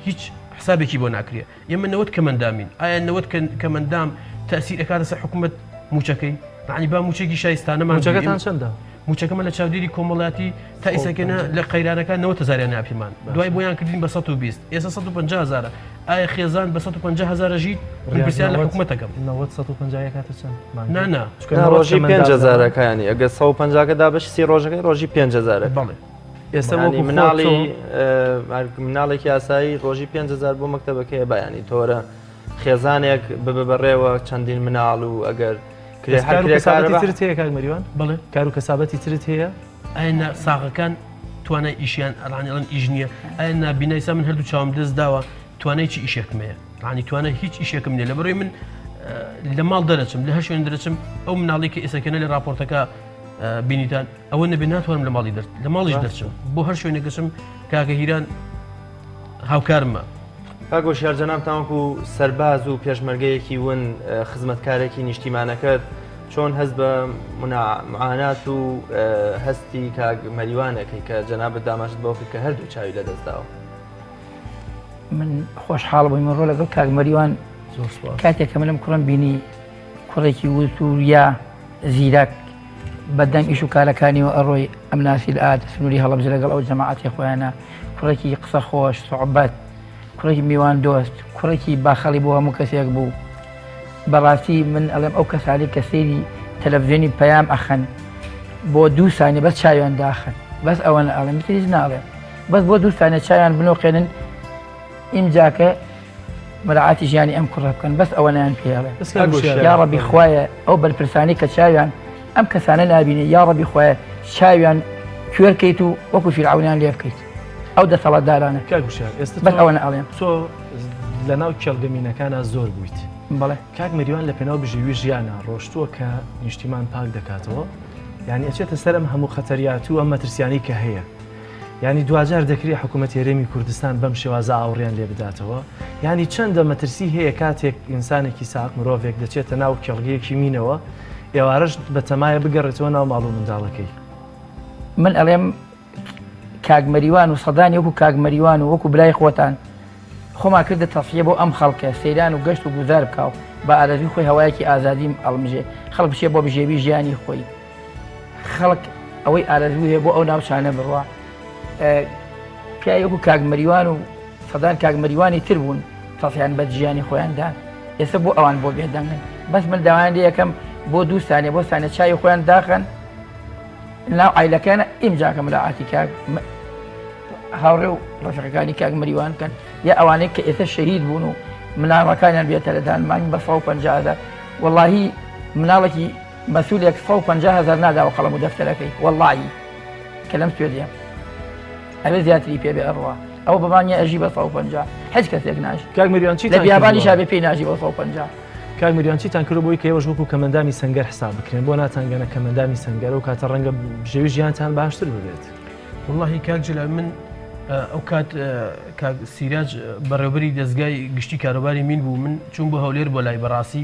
هیچ حسابێکی بۆ ناکرێ ئێمە 90 کەمەندامین ئایا 90 کەمەندام تەسیر ئەکاتە سەر حکومەت موچەکەی یعنی با موچێکی شایستانەمان موچەکەتان چەندە؟ موچەکەمان لە چاودێری کۆمەڵاتی تا ئیسەکەنە لە قەیرانەکان 90 هزاریان ناپیمان دوای بۆیان کردین بە 120 ئێستا 150 هزارە ئایا خێزان بە 150 هزارە ژیت من پرسیار لە حکومەتەکەم 90 150 کاتە چەند نا نا چونکە ڕۆژی 5 هزارەکانی ئەگەر 150 دابەش سی ڕۆژەکەی ڕۆژی 5 هزارە بەڵێ ئێستا وەکو مناڵی مناڵێکی ئاسایی ڕۆژی 5000 بۆ مەکتەبەکەی بەیانی تۆرە خێزانێک ببە بەڕێوە چەندین مناڵ و ئەگەر کارەباتی ترت هەیە کاک مەریوان؟ بەڵێ. کار و کەسابەتی ترت هەیە؟ ئایا نا ساغەکان توانای ئیشیان ئەڵان ئیش نییە ئایا نابینای سا من هەردوو چاوم دەست داوە توانای چی ئیشێکم هەیە عنی توانای هیچ ئیشێکم نییە لە بەرەوەی من لە ماڵ دەرەچم لە هەر شوێن دەرەچم ئەو مناڵی کە ئێسەکەنە لە راپۆرتەکە بینیتان ئەوە نەبێ ناتوانم لە ماڵی دەر لە ماڵیش دەرچم بۆ هەر شوێنێک دەچم کاکە هیران هاوکارمە. کاک هۆشیار جەنابتان وەکو سەرباز و پێشمەرگەیەکی ون خزمەتکارێکی نیشتیمانەکەت چۆن هەست بە معانات و هەستی کاک مەریوانەکەی کە جەنابت داماژت بەوە کرد کە هەردوو چاوی لەدەست داوە؟ من خۆشحاڵ بووم ڕۆ لەگەڵ کاک مەریوان کاتێک کە منم کوڕم بینی کوڕێکی وتوریا زیرەک بە دەم ئیش و کارەکانیەوە ئەڕۆی ئەمناسی لە ئات سنووری هەڵەبجە لەگەڵ ئەو جەماعەتی خۆیانە کوڕێکی قسە خۆش سوعبەت کوڕێکی میوان دۆست کوڕێکی باخەڵی بۆ هەموو کەسێک بوو بەڕاستی من ئەڵێم ئەو کەسانی کە سەیری تەلەڤزیۆنی پەیام ئەخەن بۆ دوو سانی بەس چاویان داخن بەس ئەوەنە ئەڵێم هیچ ناڵێم بەس بۆ دوو سانە چاویان بنۆقێنن ئیمجاکە مراعاتی ژیانی ئەم کوڕە بکەن بەس ئەوەنەیان پێ ئەڵێ یا ڕەبی خوایە ئەو بەرپرسانی کە چاویان ئەم کەسانە نابینێ یا ڕەبی خوایە چاویان کوێر کەیت و وەکو فیرعەونیان لێ بکەیت ئەو دەسەڵاتدارانە بەس ئەوەنە ئەڵێم. تۆ لەناو کێڵگە مینەکانا زۆر بوویت. بەڵێ. کاک مەریوان لە پێناو بژێوی ژیانا ڕۆشتووە کە نیشتیمان پاک دەکاتەوە یانی ئەچێتە سەر ئەم هەموو خەتەریات و ئەم مەترسیانەی کە هەیە یانی دواجار دەکرێ حکوومەتی هەرێمی کوردستان بەم شێوازە ئاوڕیان لێ بداتەوە؟ یانی چەندە مەترسی هەیە کاتێک ئینسانێکی ساق مرۆڤێک دەچێتە ناو کێڵگەیەکی مینەوە ئێوارەش بە تەمایە بگەڕێتەوە ناو ماڵ و منداڵەکەی؟ من ئەڵێم کاک مەریوان و سەدانی وەکو کاک مەریوان و وەکو برای خۆتان خۆمان کردە تەسیە بۆ ئەم خەڵکە سەیران و گەشت و گوزار بکا و بە ئارەزوی خۆی هەوایەکی ئازادیم ئەڵمژێ خەڵک بچێ بۆ بژێوی ژیانی خۆی خەڵک ئەوەی ئارەزوو هەیە بۆ ئەو ناوچانە بڕوا پیاوی وەکو کاک مەریوان و سەدان کاک مەریوانی تر بوون تەسیان بە ژیانی خۆیان دان ئێستا بۆ ئەوان بۆ بێدەنگن بەس من داوایان لێ یەکەم بۆ دوو سانێ بۆ سانێ چای خۆیان داخەن ناو عیلەکەیانە ئیمجاکە مراعاتی کاک هاوڕێ و ڕەفیقەکانی کاک مریوان بکەن یا ئەوانەی کە ئێستا شەهید بوون و مناڵەکانیان بێتە لەدان مانگ بە 150 هەزار. وەڵاهی مناڵێکی مەسولێک 150 هەزار ناداوە قەڵەم و دەفتەرەکەی وەڵاهی کە لەم سوێدیە ئەوێ زیاتری پێ بێ ئەڕوا ئەوە بەمانە ئەژی بە 150 هیچ کەسێک ناژی کاک مریان چی لە بیابانی شابێ پێی ناژی بە 150. کاک مریان چیتان کردو بۆی کە ئێوەش وەکو کەمەندامی سەنگەر حساب بکرێن بۆ ناتانگەنە کەمەندامی سەنگەر و کاتە ڕەنگە بژێوی ژیانتان باشتر ببێت؟ وەڵاهی کاک جەلال من ئەو کات کاک سیراج بەڕێوبەری دەزگای گشتی کاروباری مین بوو من چوون بۆ هەولێر بۆ لای بەڕاستی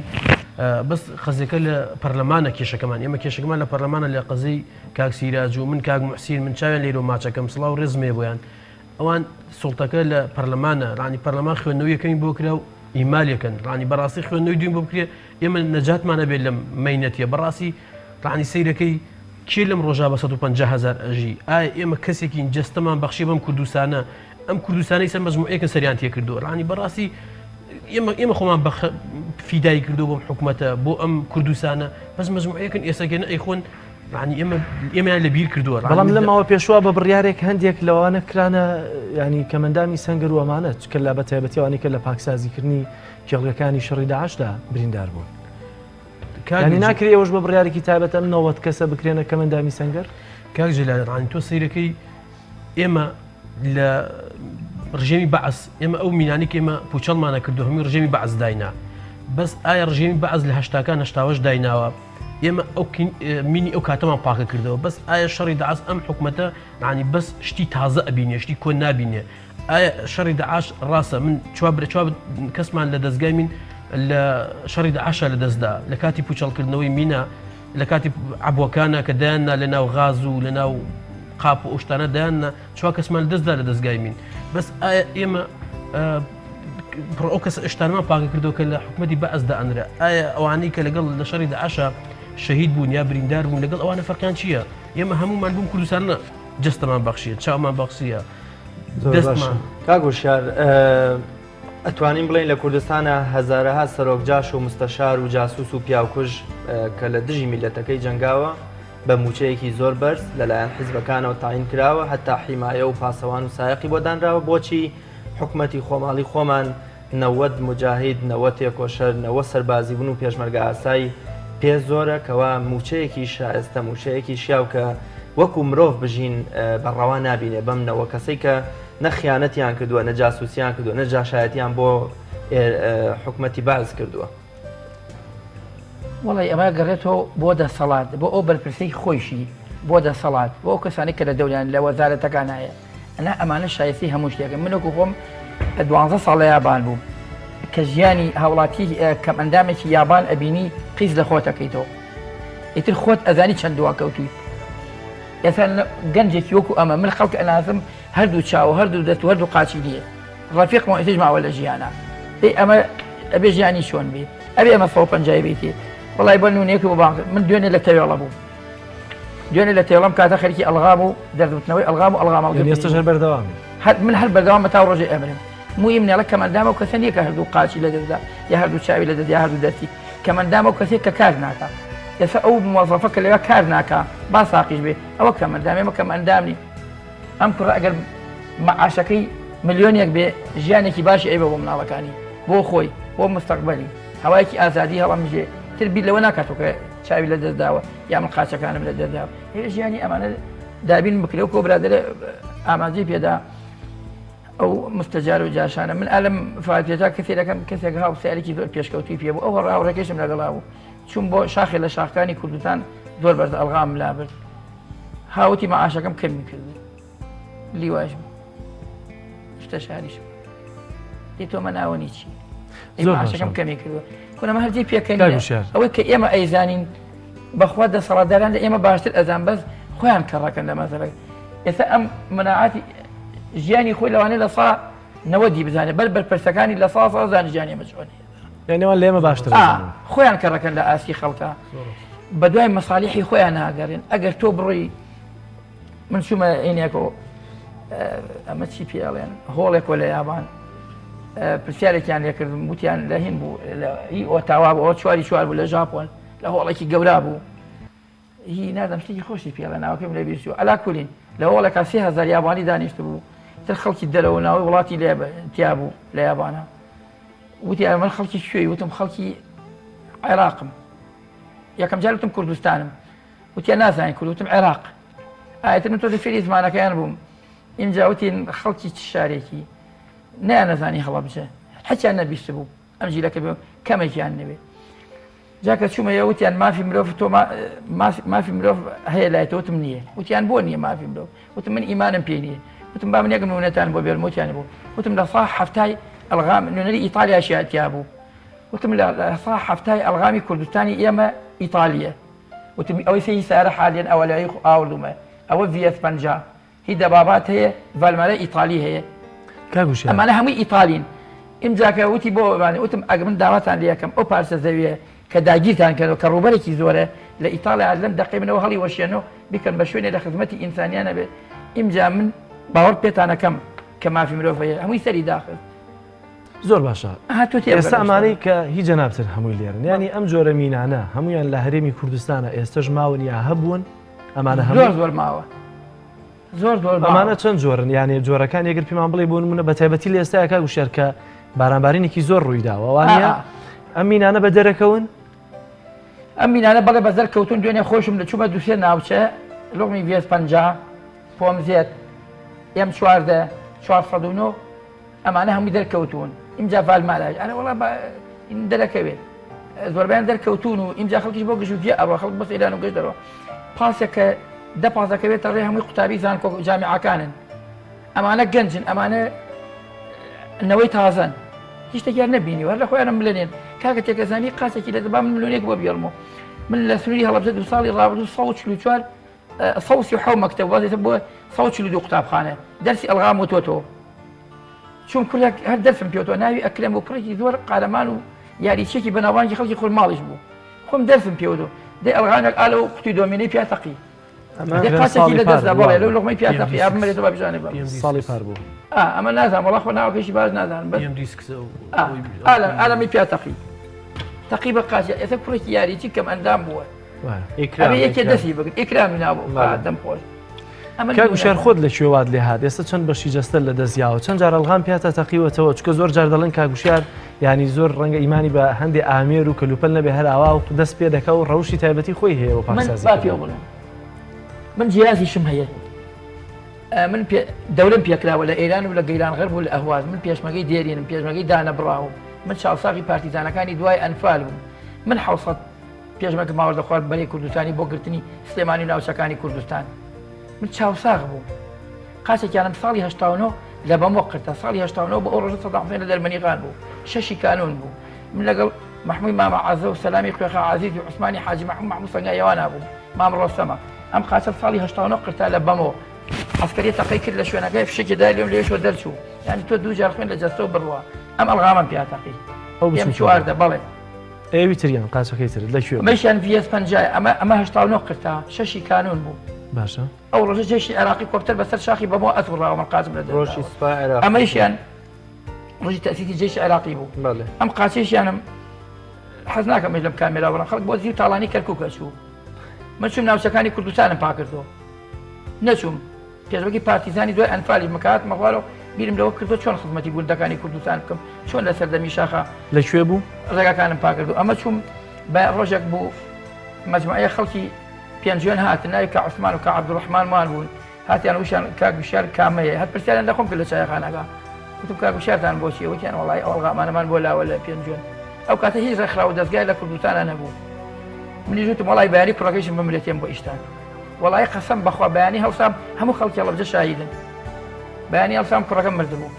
بەس قەزیەکە لە پەرلەمانە کێشەکەمان ئێمە کێشەکەمان لە پەرلەمانە لە قەزیی کاک سیراج و من کاک موحسین من چاویان لێرۆ ماچەکەم سڵاو ڕێزم هەیە بۆیان ئەوان سوڵتەکە لە پەرلەمانە ڕانی پەرلەمان خوێندنەوەی یەکەمی بۆ کرا و ئیمالێکن ڕانی بەڕاستی خوێندنەوەی دویم بۆ بکرێ ئێمە نەجاتمان ئەبێت لەم مەینەتیە بەڕاستی ڕانی سەیرەکەی کێ لەم ڕۆژا بە 150 هەزار ئەژی ئایا ئێمە کەسێکین جەستەمان بەخشی بەم کوردستانە ئەم کوردستانەی سەر مەجموعەیەکن سەریان تێکردووە ڕانی بەڕاستی ئێمە ئێمە خۆمان بە فیدای کردو بۆم حکومەتە بۆ ئەم کوردستانە بەس مەجموعەیەکن ئێستا ئەیخۆن ڕانی ئێمە ئێمەیان لە بیر کردووە بەڵام لە ماوە پێشوە بە بڕیارێک هەندێک لەوانە کرانە ینی کەمەندامی سەنگەر و ئەمانە چکە لە بە تایبەتیوانی کە لە پاکسازیکردنی کێڵگەکانی شەڕی داعشدا بریندار بوون. ینی ناکرێ ئێوەش بە بڕیارێکی تایبەت ئەم 90 کەسە بکرێنە کەمەندامی سەنگەر؟ کاک جەلال ڕانی تۆ سەیرەکەی ئێمە لە ڕژێمی بەعس ئێمە ئەو مینانی کە ئێمە پوچەڵمانە کردو هەمووی ڕژێمی بەعس داینا بەس ئایا ڕژێمی بەعس لە هەشتاکان هەشتاوەش دایناوە ئێمە ئەو مینی ئەو کاتەمان پاکە کردەوە بەس ئایا شەڕی داعس ئەم حکومەتە عنی بەس شتی تازە ئەبینێ شتی کۆن نابینێ ئایا شەڕی داعش ڕاستە من چوار برا چوار کەسمان لە دەستگای من لە شەڕی داعشە لە دەستدا لە کاتی پوچەڵکردنەوەی مینە لە کاتی عەبوەکانە کە دایاننا لە ناو غاز و لە ناو قاپ و ئەو شتانە دایاننا چوار کەسمان لە دەستدا لە دەستگای مین بەس ئایا ئێمە پڕ ئەو کەس شتانمان پاکە کردەوە کە لە حکومەتی بەعس دائەنرا ئایا ئەوانەی کە لەگەڵ لە شەڕی داعشە شەهید بوون یا بریندار بوون لەگەڵ ئەوانە فەرقیان چییە ئێمە هەموومان بووم کوردستانە جەستەمان بەخشیە چاومان بەخشیە دەستمان کاک وشیار ئەتوانین بڵێین لە کوردستانا هەزارەها سەرۆک جاش و مستەشار و جاسوس و پیاوکوژ کە لە دژی میللەتەکەی جەنگاوە بە موچەیەکی زۆر بەرز لەلایەن حیزبەکانەوە تاین کراوە هەتا حیمایە و پاسەوان و سایەقی بۆ دانراوە بۆچی حکومەتی خۆماڵی خۆمان نەوەد موجاهید نەوە تێکۆشەر نەوە سەربازی بن و پێشمەرگە ئاسای پێ زۆرە کەوا موچەیەکی شایستە موچەیەکی شیاو کە وەکو مرۆڤ بژین بە ڕەوا نابینێ بەم نەوە کەسەی کە نە خیانەتیان کردووە، نە جاسوسیان کردووە، نە جاشایەتیان بۆ حکومەتی بەعس کردووە. وەڵی ئەمە گەڕێتەوە بۆ دەسەڵات بۆ ئەو بەرپرسەی خۆیشی بۆ دەسەڵات بۆ ئەو کەسانی کە لە دەوریان لە وەزارەتەکان هەیە ئەنا ئەمانە شایستی هەموو شتێکن من وەکو خۆم دوانزە ساڵ لە یابان بووم کە ژیانی هاوڵاتی کەم ئەندامێکی یابان ئەبینی قیز لە خۆتەکەیتەوە ئیتر خۆت ئەزانی چەند دواکەوتووی ئێستا گەنجێکی وەکو ئەمە من خەڵک ئەناسم هەردوو چاو هەردوو دەست و هەردوو قاچی نییە ڕەفیق مۆئیسیش ماوە لە ژیانە ئەی ئەمە ئەبێ ژیانی چۆن بێ ئەبێ ئەمە 150 بیتێ وڵی بە نونێک و بانق من دوێنێ لە تەوێڵە بوو دوێنێ لە تێڵم کاتە خەریکی ئەلغام و دەردوتنەوەی ئەلغام و ئەلغام ئێستا هەر بەردەوام هەر من هەر بەردەوامە تا ڕۆژێ ئەمرم مویم نێڵە کەمەندامە و کەسە نییە کە هەردوو قاچی لە دەستدا یا هەردوو چاوی لە دەست یا هەردوو دەستی کەمەندامە و کەسێک کە کار ناکا ئێستا ئەو موەزەفە کە لەوێ کار ناکا با ساقیش بێ ئەوە کەمەندام ئێمە کەمئەندام نین ئەم کوڕە ئەگەر مەعاشەکەی ملیۆنێک بێ ژیانێکی باشی ئەیبە بۆ مناڵەکانی بۆ خۆی بۆ مستەقبەلی هەوایەکی ئازادی هەڵەمژێ تر بیر لەوە ناکاتەوە کە چاوی لە دەست داوە یا من قاچەکانم لە دەست داوە هێ ژیانی ئەمانە دابین بکرێ و کۆ برادەرە ئاماژەی پێدا ئەو مستەجار و جاشانە من ئالم فاتێتا کەسێ دەکەم کەسێک هاو سیارێکی زۆر پێشکەوتوی پێ بوو ئەو هەڕاوڕێکەشم لەگەڵا بوو چوم بۆ شاخێ لە شاخکانی کوردستان زۆر بەرز ئەلغام لابرد هاوتی مەعاشەکەم کەمی کرد لیواش بوو شتە شاریش دی تۆمە ناوەنی چی مەعاشەکەم کەمی کردووە کونەمە هەرجی پێکەن ئەوەی کە ئێمە ئەیزانین بەخوا دەسەڵاتداران لە ئێمە باشتر ئەزان بەس خۆیان کەڕەکەن لە مەسەلە ئێستا ئەم مناعاتی ژیانی خۆی لەوانەیە لە سا نەوەدی بزانێت بەر بەرپرسەکانی لە سا سا زانانی ژیانی ئێمە چۆن لەنێوان لە ئێمە باشتر خۆیان کەڕەکەن لە ئاستی خەڵکە بە دوای مەسالیحی خۆیان ناگەڕێن ئەگەر تۆ بڕۆی من چوومە ئینێکەوە ئەمە چی پێڵێن هۆڵێکۆ لە یابان پرسیارێکیان لێکردم وتیان لە هین بوو لە هی ئۆتاوا بوو ئەوە چواری چوار بوو لە ژاپۆن لە هۆڵێکی گەورا بوو هی نازم شتێکی خۆشی پێڵێ ناوەکەم لە بیر چوو عەلا کولین لە هۆڵێکا 3000 یابانی دانیشت بوو تر خەڵکی دەرەوە ناوەی وڵاتی لێ تیا بوو لە یابانە وتی ئەمە خەڵکی کوێی وتم خەڵکی عێراقم. یەکەم جار وتم کوردستانم. وتیان نازانین کورد، وتم عێراق. ئایتر من تۆزێ فێری زمانەکەیان بووم. ئینجا وتین خەڵکی چ شارێکی؟ نەیانەزانی هەڵەبجە. هەچیان نەبیستبوو. ئەم جیلەکە بێ کەمێکیان نەبێ. جا کە چوومە ئێوە وتیان مافی مرۆڤ تۆ مافی مرۆڤ هەیە لای تۆ وتم نییە وتیان بۆ نییە مافی مرۆڤ وتم من ئیمانم پێ نییە وتم با من یەک نمونەتان بۆ بێرم وتیان بوو وتم لە سا حەفتای ئەلغام نوێنەری ئیتالیاشی تیا بوو وتم لە سا حەفتای ئەلغامی کوردستانی ئێمە ئیتالیە وتم ئەوەی سەی سارە حالیەن ئەوە لای ئاوردومە ئەوە ڤیەس 50 هی دەبابات هەیە ڤالمارای ئیتالی هەیە کاک وشیار. ئەمانە هەمووی ئیتالین ئینجا کە وتی بۆ ئەمانە وتم ئەگەر من داواتان لێ ئەکەم ئەو پارچە زەویە کە داگیرتان کردوە کە ڕووبەرێکی زۆرە لە ئیتاڵیا لەم دەقەی منەوە هەڵی وەشێنۆ بیکەن بە شوێنێ لە خزمەتی ئینسانیانە بێ ئینجا من باوەڕ پێتان ئەکەم کە مافی مرۆڤ هەیە هەمووی سەری داخست. زۆر باشە ئەها تۆ تێبگە ئێستا لەو شتانە. ئەمانەی کە هی جەنابتن هەمووی لێرن یانی ئەم جۆرە مینانە هەموویان لە هەرێمی کوردستانە ئێستەش ماون یا هەبوون ئەمانە زۆر هەمووی زۆر ماوە زۆر زۆر ماوە. ئەمانە چەند جۆرن یانێ جۆرەکان یەگەر پێمان بڵێ بۆ نمونە بە تایبەتی لە ئێستایا کاک وشیار کە بارانبارینێکی زۆر ڕووی داوە وانە ئەم مینانە بە دەرەکەون ئەم مینانە بەڵێ بە زەر کەوتون دوێنێ خۆشم لە چوومە دوسێ ناوچە لۆغمی ڤێز 50 پۆمزێت ئێم 14 409 ئەمانە هەمووی دەرکەوتوون ئینجا ڤالماراش ئەرە وەڵا با دەرەکەوێت زۆربیان دەرکەوتون و ئینجا خەڵکیش بۆ گژوگیە ئەڕۆ خەڵک بۆ سەیران و گەشت دەڕۆ پاسێکە دە پاسەکەوێتە ڕێ هەمووی قوتابی زانکۆ جامیعەکانن ئەمانە گەنجن ئەمانە نەوەی تازەن هیچ شتێکیان نەبینی هەر لە خۆیانم ملێنێن کاکە تێکەزانی قاسێکی لە دەبا من ملیۆنێک بۆ بێڵمەوە من لە سنووری هەڵەبجە دو ساڵی ڕابردوو 144 137 مەکتەب وازێتە بۆ 142 قوتابخانە دەرسی ئەلغام وتۆتەوە چون کوڕێک هەر دەرسم پێوتەوە ناوی ئەکرەم بوو کوڕێکی زۆر قارەمان و یاریچیەکی بەناوبانگی خەڵکی خورماڵیش بوو خۆم دەرسم پێوتەوە دەی ئەلغامێک ئالە و قوتی دۆمینەی پیا تەقی دەی قاچێکی لە دەستدا بەڵێ لەو لوقمەی پیا تەقی ئا بمرێتەوە با بژانێ بە ساڵی پار بوو ئەمە نازانم وەڵا خۆ ناوەکەیشی باش نازانم بەس ئالەمی پیا تەقی تەقی بە قاچی ئێستا کوڕێکی یاریچی کەم ئەندام بووە ئەبێ یەکێ دەستی بگرت ئیکرامی ناوە دەم خۆش کاک وشیار خۆت لە کوێ وات لێ هات ئێستا چەند بەشی جەستە لە دەست یاوە چەند جار ئەلغام پیاتە تەقیوەتەوە چکە زۆر جار دەڵێن کاک وشیار ینی زۆر ڕەنگە ئیمانی بە هەندێ ئامێر و کەلوپەل نەبێ هەر ئاوا و دەست پێ دەکا و ڕەوشی تایبەتی خۆی هەیە و پاکسازی با پێ بڵێم من جیازیشم هەیە من دەورم پێکراوە لە ئێران و لە گەیلان غەرب و لە ئەهواز من پێشمەگەی دێرینم پێشمەگەی دانەبڕاوم من چاوساغی پارتیزانەکانی دوای ئەنفال بووم من حوسەت پێشمەرگە ماوەش دەخوارد بەرەی کوردستانی بۆ گرتنی سلێمانی و ناوچەکانی کوردستان. من چاوساغ بووم. قاچێکیانم ساڵی 89 لە بەمۆ قرتە. ساڵی 89 بۆ ئەو ڕۆژە سەدام حوسێن لە دەرمەنی خان بوو. شەشی کانوون بوو. من لەگەڵ مەحمووی مامە عەزە و سەلامی کوێخا عەزیز و عوسمانی حاجی مەحموو مەحموو سەنگایەوانا بووم. مام ڕۆستەمە. ئەم قاچە ساڵی 89 قرتا لە بەمۆ. عەسکەریە تەقەی کرد لە شوێنەکەی فشەکی دای لێم لەوێشەوە دەرچوو. یانی تۆ دوو جار خوێن لە جەستەو بڕوا. ئەم ئەڵغامەم پیا تەقی. ئەو پێم چواردە بەڵێ. ئەوی تریان قاچەکەی ترت لە کوێ بوو؟ ئەمەیشیان ڤیەس پەنجایە ئەمە ئەمە 89 قرتا شەشی کانون بوو. باشە. ئەو ڕۆژە جێشی عێراقی کۆپتەر بەسەر شاخی بەمۆ ئەسوڕاوە من قاچم لە دەست ڕۆژی داوە. سوپای عێراقی ئەمەیشیان ڕۆژی تەئسیسی جێشی عێراقی بوو. بەڵێ. ئەم قاچەیشیانم حەز ناکەم لەم کامێرا بڵێم خەڵک بۆ زیو تاڵانی کەرکووک ئەچوو. من چووم ناوچەکانی کوردستانم پاکردەوە. نەچووم. پێشبەکی پارتیزانی دوای ئەنفالی مەکە هاتمە خوارەوە بیرم لەوە کردەوە چۆن خزمەتی گوندەکانی کوردستان بکەم چۆن لە سەردەمی شاخە لە کوێ بوو؟ ڕێگاکانم پاکرد و ئەمە چووم بە ڕۆژێک بوو مەجموعەیە خەڵکی پێنجوێن هاتن ناوی کە عوسمان و کە عەبدوڕەحمان مان بوون هاتیان وشیان کاک وشیار کامەیە هەر پرسیاریان لە خۆم کرد لە چایەخانەکە وتم کاک وشیارتان بۆ چییە وتیان وەڵای ئەو ئەڵغامانەمان بۆ لاوە لە پێنجوێن ئەو کاتە هیچ ڕێکخراو و دەزگای لە کوردستانە نەبوو منیش وتم وەڵای بەیانی کوڕەکەیشم بمرێت تێم بۆ ئیشتان وەڵایی قەسەم بەخوا بەیانی هەڵسام هەموو خەڵکی هەڵەبجە شاهیدن بەیانی هەڵسام کوڕەکەم مردبوو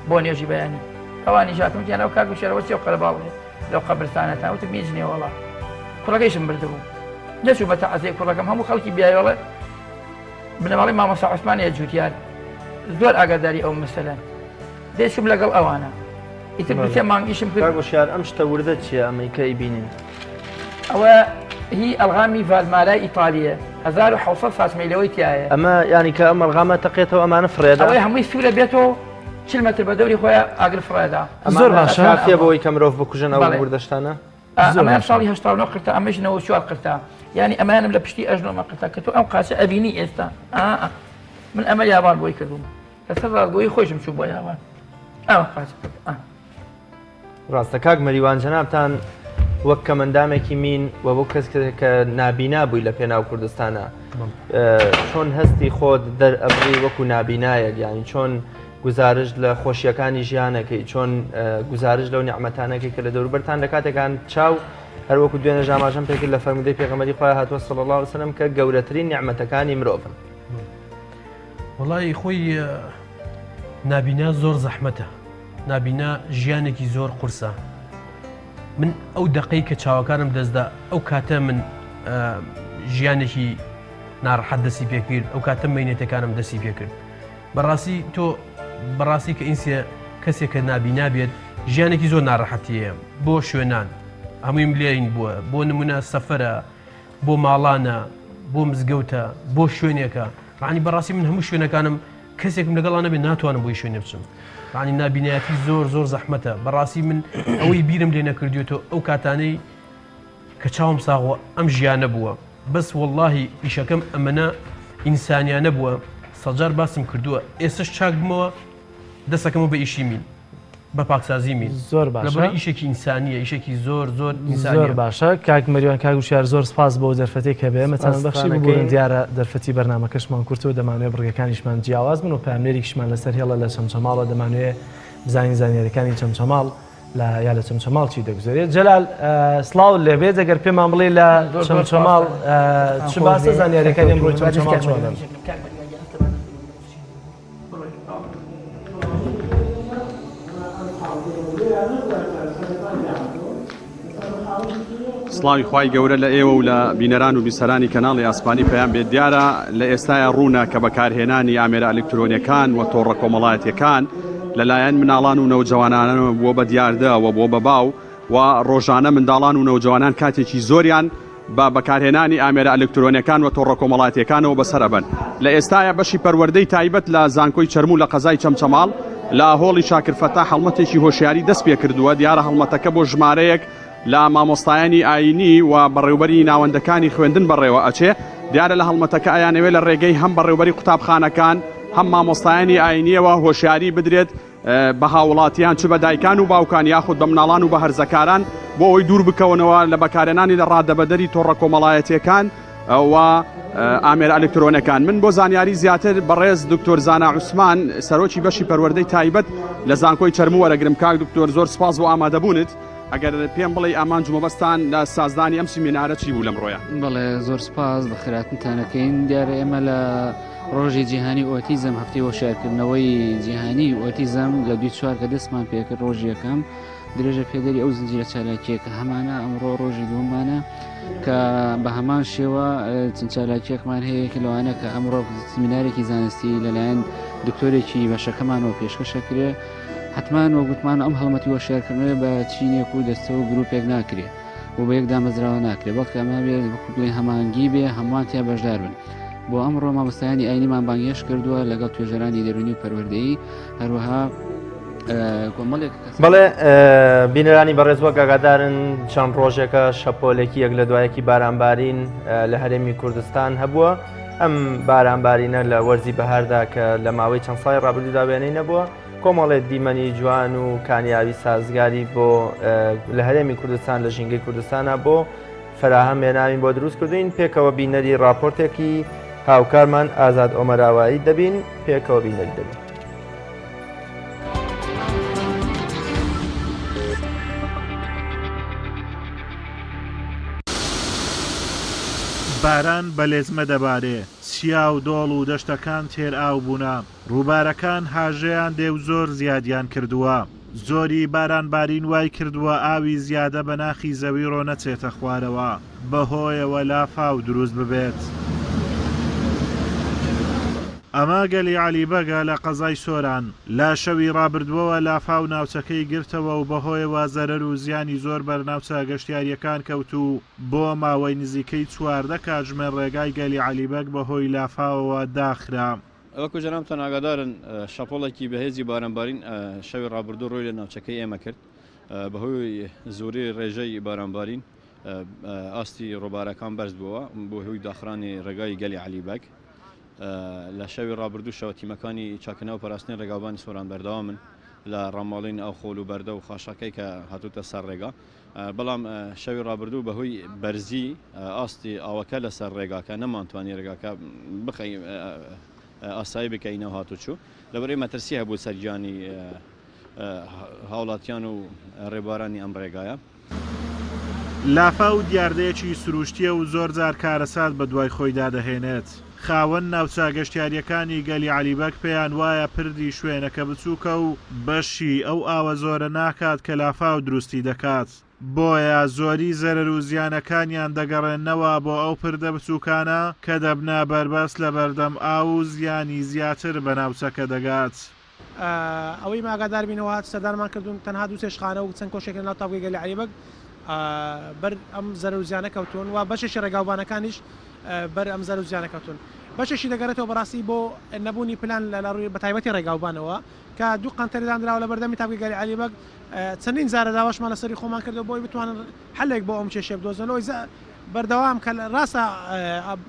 بۆ نوێژی بەیانی ئەوانی ژاتم وتیان ئەو کاک وشێرەوە چیە و قەرەباڵغێ لەو قەبرستانە تا وتم هیچ نییە وەڵا کوڕەکەیشم مردبوو نەچوو بە تەعزیە کوڕەکەم هەموو خەڵکی بیاوێڵێ بنەماڵەی مامۆستا عوسمانیە جوتیار زۆر ئاگاداری ئەو مەسەلەن دەچوم لەگەڵ ئەوانە ئیتر دوو سێ مانگ ئیشم کرد. کاک وشیار ئەم شتە وردە چییە ئەمەی کە ئەیبینین؟ ئەوە هی ئەلغامی ڤالمارای ئیتالیە 1700 ساچمەی لەوەی تایە. ئەمە یانی کە ئەم ئەلغامە تەقێتەوە ئەمانە فڕێدا؟ ئەوەی هەمووی سوورە بێتەوە 40 مەتر بە دەوری خۆیان ئاگر فڕێدا. زۆر باشە. کافیە بۆ ئەوەی کە مرۆڤ بکوژن ئەو وردە شتانە؟ ئەمەیان ساڵی 89 قرتا ئەمەش 94 قرتا یانی ئەمانم لە پشتی ئەژنۆمە قرتا کە تۆ ئەم قاچە ئەبینی ئێستا من ئەمە یابان بۆی کردوم لەسەر ڕاستگۆیی خۆیشم چوو بۆ یابان ئەوە قاچە ڕاستە کاک مەریوان جەنابتان وەک کەمەندامێکی مین و وەک کەس کە نابینا بووی لە پێناو کوردستانە چۆن هەستی خۆت دەرئەبڕی وەکو نابینایەک یانی چۆن گوزارشت لە خۆشیەکانی ژیانەکەی چۆن گوزارش لەو نیعمەتانەکەی کە لە دەوروبەرتان لە کاتێکان چاو هەروەکو دوێنێش ئاماژەم پێکرد لە فەرموودەی پێغەمبەری خوای هاتووە صلی الله علیه وسلم کە گەورەترین نیعمەتەکانی مرۆڤن. وەڵی خۆی نابینا زۆر زەحمەتە نابینا ژیانێکی زۆر قورسە من ئەو دەقەی کە چاوەکانم دەستدا ئەو کاتە من ژیانێکی ناڕەحەت دەستی پێکرد ئەو کاتە مینێتەکانم دەستی پێکرد بەڕاستی تۆ بەڕاستی کە ئینسێ کەسێک کە نابینا بێت ژیانێکی زۆر ناڕەحەتیە بۆ شوێنان هەموویم لێین بووە بۆ نمونە سەفرە بۆ ماڵانە بۆ مزگەوتە بۆ شوێنێکە معنی بەڕاستی من هەموو شوێنەکانم کەسێکم لەگەڵا نەبێت ناتوانم بۆی شوێنێ بچم معنی نابینایەتی زۆر زۆر زەحمەتە بەڕاستی من ئەوەی بیرم لێ نەکردوێتەوە ئەو کاتانەی کە چاوم ساغوە ئەم ژیانە بووە بەس وەڵاهی ئیشەکەم ئەمەنە ئینسانیانە بووە سەجار باسم کردووە ئێسش چاک بمەوە دەسەکەمەوە بە ئیشی مین بە پاکسازی مین زۆر باشە لەبەر ئیشێکی ئینسانیە ئیشێکی زۆر زۆر ئینسانیە زۆر باشە کاک مەریوان کاک وشیار زۆر سپاس بۆ دەرفەتێک کە بە ئێمەتان بەخشی ببورن دیارە دەرفەتی بەرنامەکەشمان کورتە و دەمانەوێت بڕگەکانیشمان جیاواز بن و پەیامنێریکشمان لەسەر هێڵە لە چەمچەماڵەوە دەمانەوێت بزانین زانیاریەکانی چەمچەماڵ لە یا لە چەمچەماڵ چی دەگوزەرێت جەلال سڵاو لێبێت ئەگەر پێمان بڵێ لە چەمچەماڵ چ باسە زانیاریەکانی ئەمڕۆی چەمچەماڵ چۆنن؟ سڵاوی خوای گەورە لە ئێوە و لە بینەران و بیسەرانی کەناڵی ئاسمانی پەیام بێت دیارە لە ئێستایا ڕوونە کە بەکارهێنانی ئامێرە ئەلکترۆنیەکان و تۆڕە کۆمەڵایەتیەکان لەلایەن مناڵان و نەوجەوانانەوە بووە بە دیاردە و بووە بە باو و ڕۆژانە منداڵان و نەوجەوانان کاتێکی زۆریان بە بەکارهێنانی ئامێرە ئەلکترۆنیەکان و تۆڕە کۆمەڵایەتیەکانەوە بەسەر ئەبەن. لە ئێستایا بەشی پەروەردەی تایبەت لە زانکۆی چەرموو لە قەزای چەمچەماڵ لە هۆڵی شاکر فەتاح هەڵمەتێکی هۆشیاری دەست پێکردووە، دیارە هەڵمەتەکە بۆ ژمارەیەک لە مامۆستایانی ئایینی و بەڕێوبەری ناوەندەکانی خوێندن بەڕێوە ئەچێ، دیارە لە هەڵمەتەکە ئەیانەوێ لە ڕێگەی هەم بەڕێوبەری قوتابخانەکان هەم مامۆستایانی ئایینیەوە هۆشیاری بدرێت بە هاوڵاتیان چ بە دایکان و باوکان یاخود بە مناڵان و بە هەرزەکاران بۆ ئەوەی دوور بکەونەوە لە بەکارهێنانی لە ڕادەبەدەری تۆڕە کۆمەڵایەتیەکان و ئامێرە ئەلکترۆنەکان من بۆ زانیاری زیاتر بەڕێز دکتۆر زانا عوسمان سەرۆکی بەشی پەروەردەی تایبەت لە زانکۆی چەرموو وەرەگرم کاک دکتۆر زۆر سپاس بۆ ئامادەبوونت ئەگەر پێم بڵێی ئامانج و مەبەستان لە سازدانی ئەم سیمینارە چی بوو لەمڕۆیە؟ بەڵێ زۆر سپاس بەخێرهاتنتان ئەکەین دیارە ئێمە لە ڕۆژی جیهانی ئۆتیزم هەفتەی هۆشیارکردنەوەی جیهانی ئۆتیزم لە دوی چوار کە دەستمان پێکرد ڕۆژی یەکەم درێژە پێدەری ئەو زنجیرە چالاکیە کە هەمانە ئەمڕۆ ڕۆژی دووەمانە کە بە هەمان شێوە چەند چالاکیەکمان هەیە کە لەوانە کە ئەمڕۆ سمینارێکی زانستی لەلایەن دکتۆرێکی بەشەکەمانەوە پێشکەشەکرێ حتمان وە گوتمان ئەم هەڵمەتی هۆشیارکردنەوەی بە چینێک و دەستە و گروپێک ناکرێ و بە یەک دامەزراوە ناکرێ بەڵکە ئەمە بێ وەکو بڵێ هەمانگی بێ هەمووان تیا بەشدار بن بۆ ئەمڕۆ مامۆستایانی ئاینیمان بانگهێشت کردووە لەگەڵ توێژەرانی دەروونی و پەروەردەیی هەروەها کۆمەڵێک بەڵێ بینەرانی بەڕێز وەک ئاگادارن چەند ڕۆژێکە شەپۆلێکی یەک لە دوایەکی بارانبارین لە هەرێمی کوردستان هەبووە ئەم بارانبارینە لە وەرزی بەهاردا کە لە ماوەی چەند ساڵی ڕابردوودا وێنەی نەبووە کۆمەڵێ دیمەنی جوان و کانیاوی سازگاری بۆ لە هەرێمی کوردستان لە ژینگەی کوردستانە بۆ فەراهەم هێناوین بۆ دروست کردوین پێکەوە بینەری راپۆرتێکی هاوکارمان ئازاد ئۆمەراوایی دەبین پێکەوە بینەری دەبین. باران بە لێزمە دەبارێ، چیا و دۆڵ و دەشتەکان تێر ئاو بوونە، ڕووبارەکان هاژەیان دێ و زۆر زیادیان کردووە. زۆری بارانبارین وای کردووە ئاوی زیادە بە ناخی زەوی ڕۆ نەچێتە خوارەوە، بەهۆیەوە لافاو دروست ببێت. ئەمە گەلی عەلی بەگە لە قەزای سۆران، لە شەوی ڕابردووەوە لافاو ناوچەکەی گرتەوە و بەهۆیەوە زەرەر و زیانی زۆر بەر ناوچە گەشتیارییەکان کەوت و بۆ ماوەی نزیکەی 14 کاتژمێر ڕێگای گەلی عەلی بەگ بەهۆی لافاوەوە داخرا. وەکو جەنابتان ئاگادارن شەپۆڵێکی بەهێزی بارانبارین شەوی ڕابردوو ڕووی لە ناوچەکەی ئێمە کرد، بەهۆی زۆری ڕێژەی بارانبارین ئاستی ڕووبارەکان بەرز بووەوە بۆ هۆی داخرانی ڕێگای گەلی عەلی بەگ. لە شەوی ڕابردووشەوە تیمەکانی چاککردنەوە و پاراستنی ڕێگاوبانی سۆران بەردەوامن. لە ڕاماڵین ئەو خۆل و بەردە و خاشاکەی کە هاتووتە سەر ڕێگا بەڵام شەوی ڕابردوو بەهۆی بەرزی ئاستی ئاوەکە لەسەر ڕێگاکە نەمانتوانی ڕێگاکە بخەین ئاسایی بکەینەوە هاتوچوو لەبەرئەوەی مەترسی هەبوو سەر گیانی هاوڵاتیان و ڕێبوارانی ئەم ڕێگایە. لافاو دیاردەیەکی سروشتییە و زۆرجار کارەسات بەدوای خۆیدا دەهێنێت. خاوەن ناوچە گەشتیارییەکانی گەلی عەلی بەگ پێیان وایە پردی شوێنەکە بچووکە و بەشی ئەو ئاوە زۆرە ناکات کە لافاو دروستی دەکات، بۆیە زۆری زەرەر و زیانەکانیان دەگەڕێننەوە بۆ ئەو پردە بچووکانە کە دەبنە بەربەست لەبەردەم ئاو و زیانی زیاتر بە ناوچەکە دەگات. ئەوەی ئێمە ئاگادار بینەوە سەردانمان کردوون تەنها دوو سێ شخانە و چەند کۆشێک لەناو تاڤگەی گەلی عەلی بەگ بەر ئەم زەرەر و زیانە کەوتوون و بەشێکی ڕێگاوبانەکانیش بەر ئەم زەرەر و زیانە کەوتوون. بەشێکی دەگەڕێتەوە بەڕاستی بۆ نەبوونی پلان لە ڕووی بەتایبەتی ڕێگاوبانەوە کە دوو قەنتەر دانراوە لە بەردەمی تاڤگەی گەلی عەلی بەگ چەندین جارە داواشمان لەسەری خۆمان کردووە بۆی بتوانن حەلێک بۆ ئەم کێشەیە بدۆزنەوە بەردەوام کە ڕاستە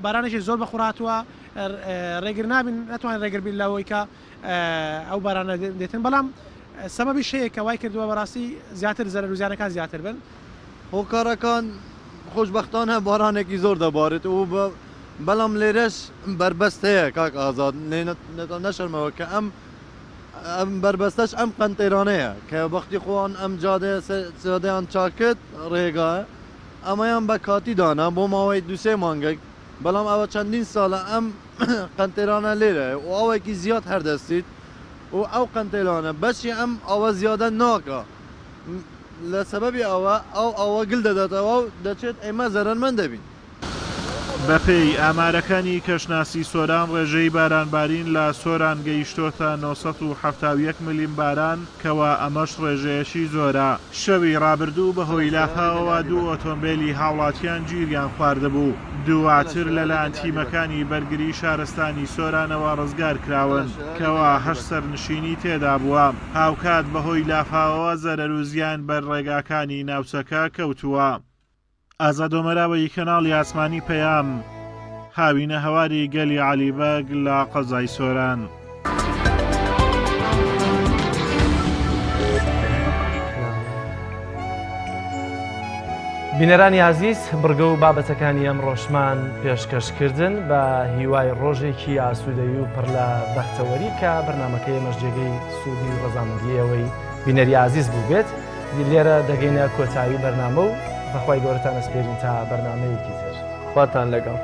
بارانێکی زۆر بەخوڕ هاتووە ڕێگر نابین ناتوانین ڕێگر بین لەوەی کە ئەو بارانە دێتن بەڵام سەبەبیش هەیە کە وای کردووە بەڕاستی زیاتر زەرەر و زیانەکان زیاتر بن. هۆکارەکان خۆشبەختانە بارانێکی زۆر دەبارێت و بەڵام لێرەش بەربەست هەیە کاک ئازاد نەشەرمەوە کە ئەم ئەم بەربەستەش ئەم قەنتێرانەیە کە وەختی خۆیان ئەم جادەیە جادەیان چاکرد ڕێگایە ئەمەیان بە کاتی دانا بۆ ماوەی دوو سێ مانگێک بەڵام ئەوە چەندین ساڵە ئەم قەنتێرانە لێرەیە و ئاوێکی زیاد هەر دەستیت و ئەو قەنتێرانە بەشی ئەم ئاوە زیادە ناکا لە سەبەبی ئەوە ئەو ئاوە گل دەداتەوە و دەچێت ئێمە زەرەرمەند دەبین. بەپێی ئامارەکانی کەشناسی سۆران ڕێژەی بارانبارین لە سۆران گەیشتۆتە 971 ملم باران کەوا ئەمەش ڕێژەیەکی زۆرە. شەوی ڕابردوو بەهۆی لافاوەوە دوو ئۆتۆمبێلی هاوڵاتیان گیریان خواردبوو، دواتر لەلایەن تیمەکانی بەرگری شارستانی سۆرانەوە ڕزگارکراون کەوا هەشت سەرنشینی تێدابووە، هاوکات بەهۆی لافاوەوە زەرەر و زیان بەر ڕێگاکانی ناوچەکە کەوتووە. ئازاد ئۆمەراوەیی کەناڵی ئاسمانی پەیام، هاوینە هەواری گەلی عەلی بەگ لە قەزای سۆران. بینەرانی ئازیز بڕگە و بابەتەکانی ئەم ڕۆژمان پێشکەشکردن بە هیوای ڕۆژێکی ئاسوودەی و پڕ لە بەختەوەری کە بەرنمەکەی ئێمەش جێگەی سوودی و ڕەزامەندی ئێوەی بینەری ئازیز بوو بێت. لێرە دەگەینە کۆتایی بەرنامە و بەخوای گەورەتان ئەسپێرین تا بەرنامەیەکی تر. خواتان لەگەڵ.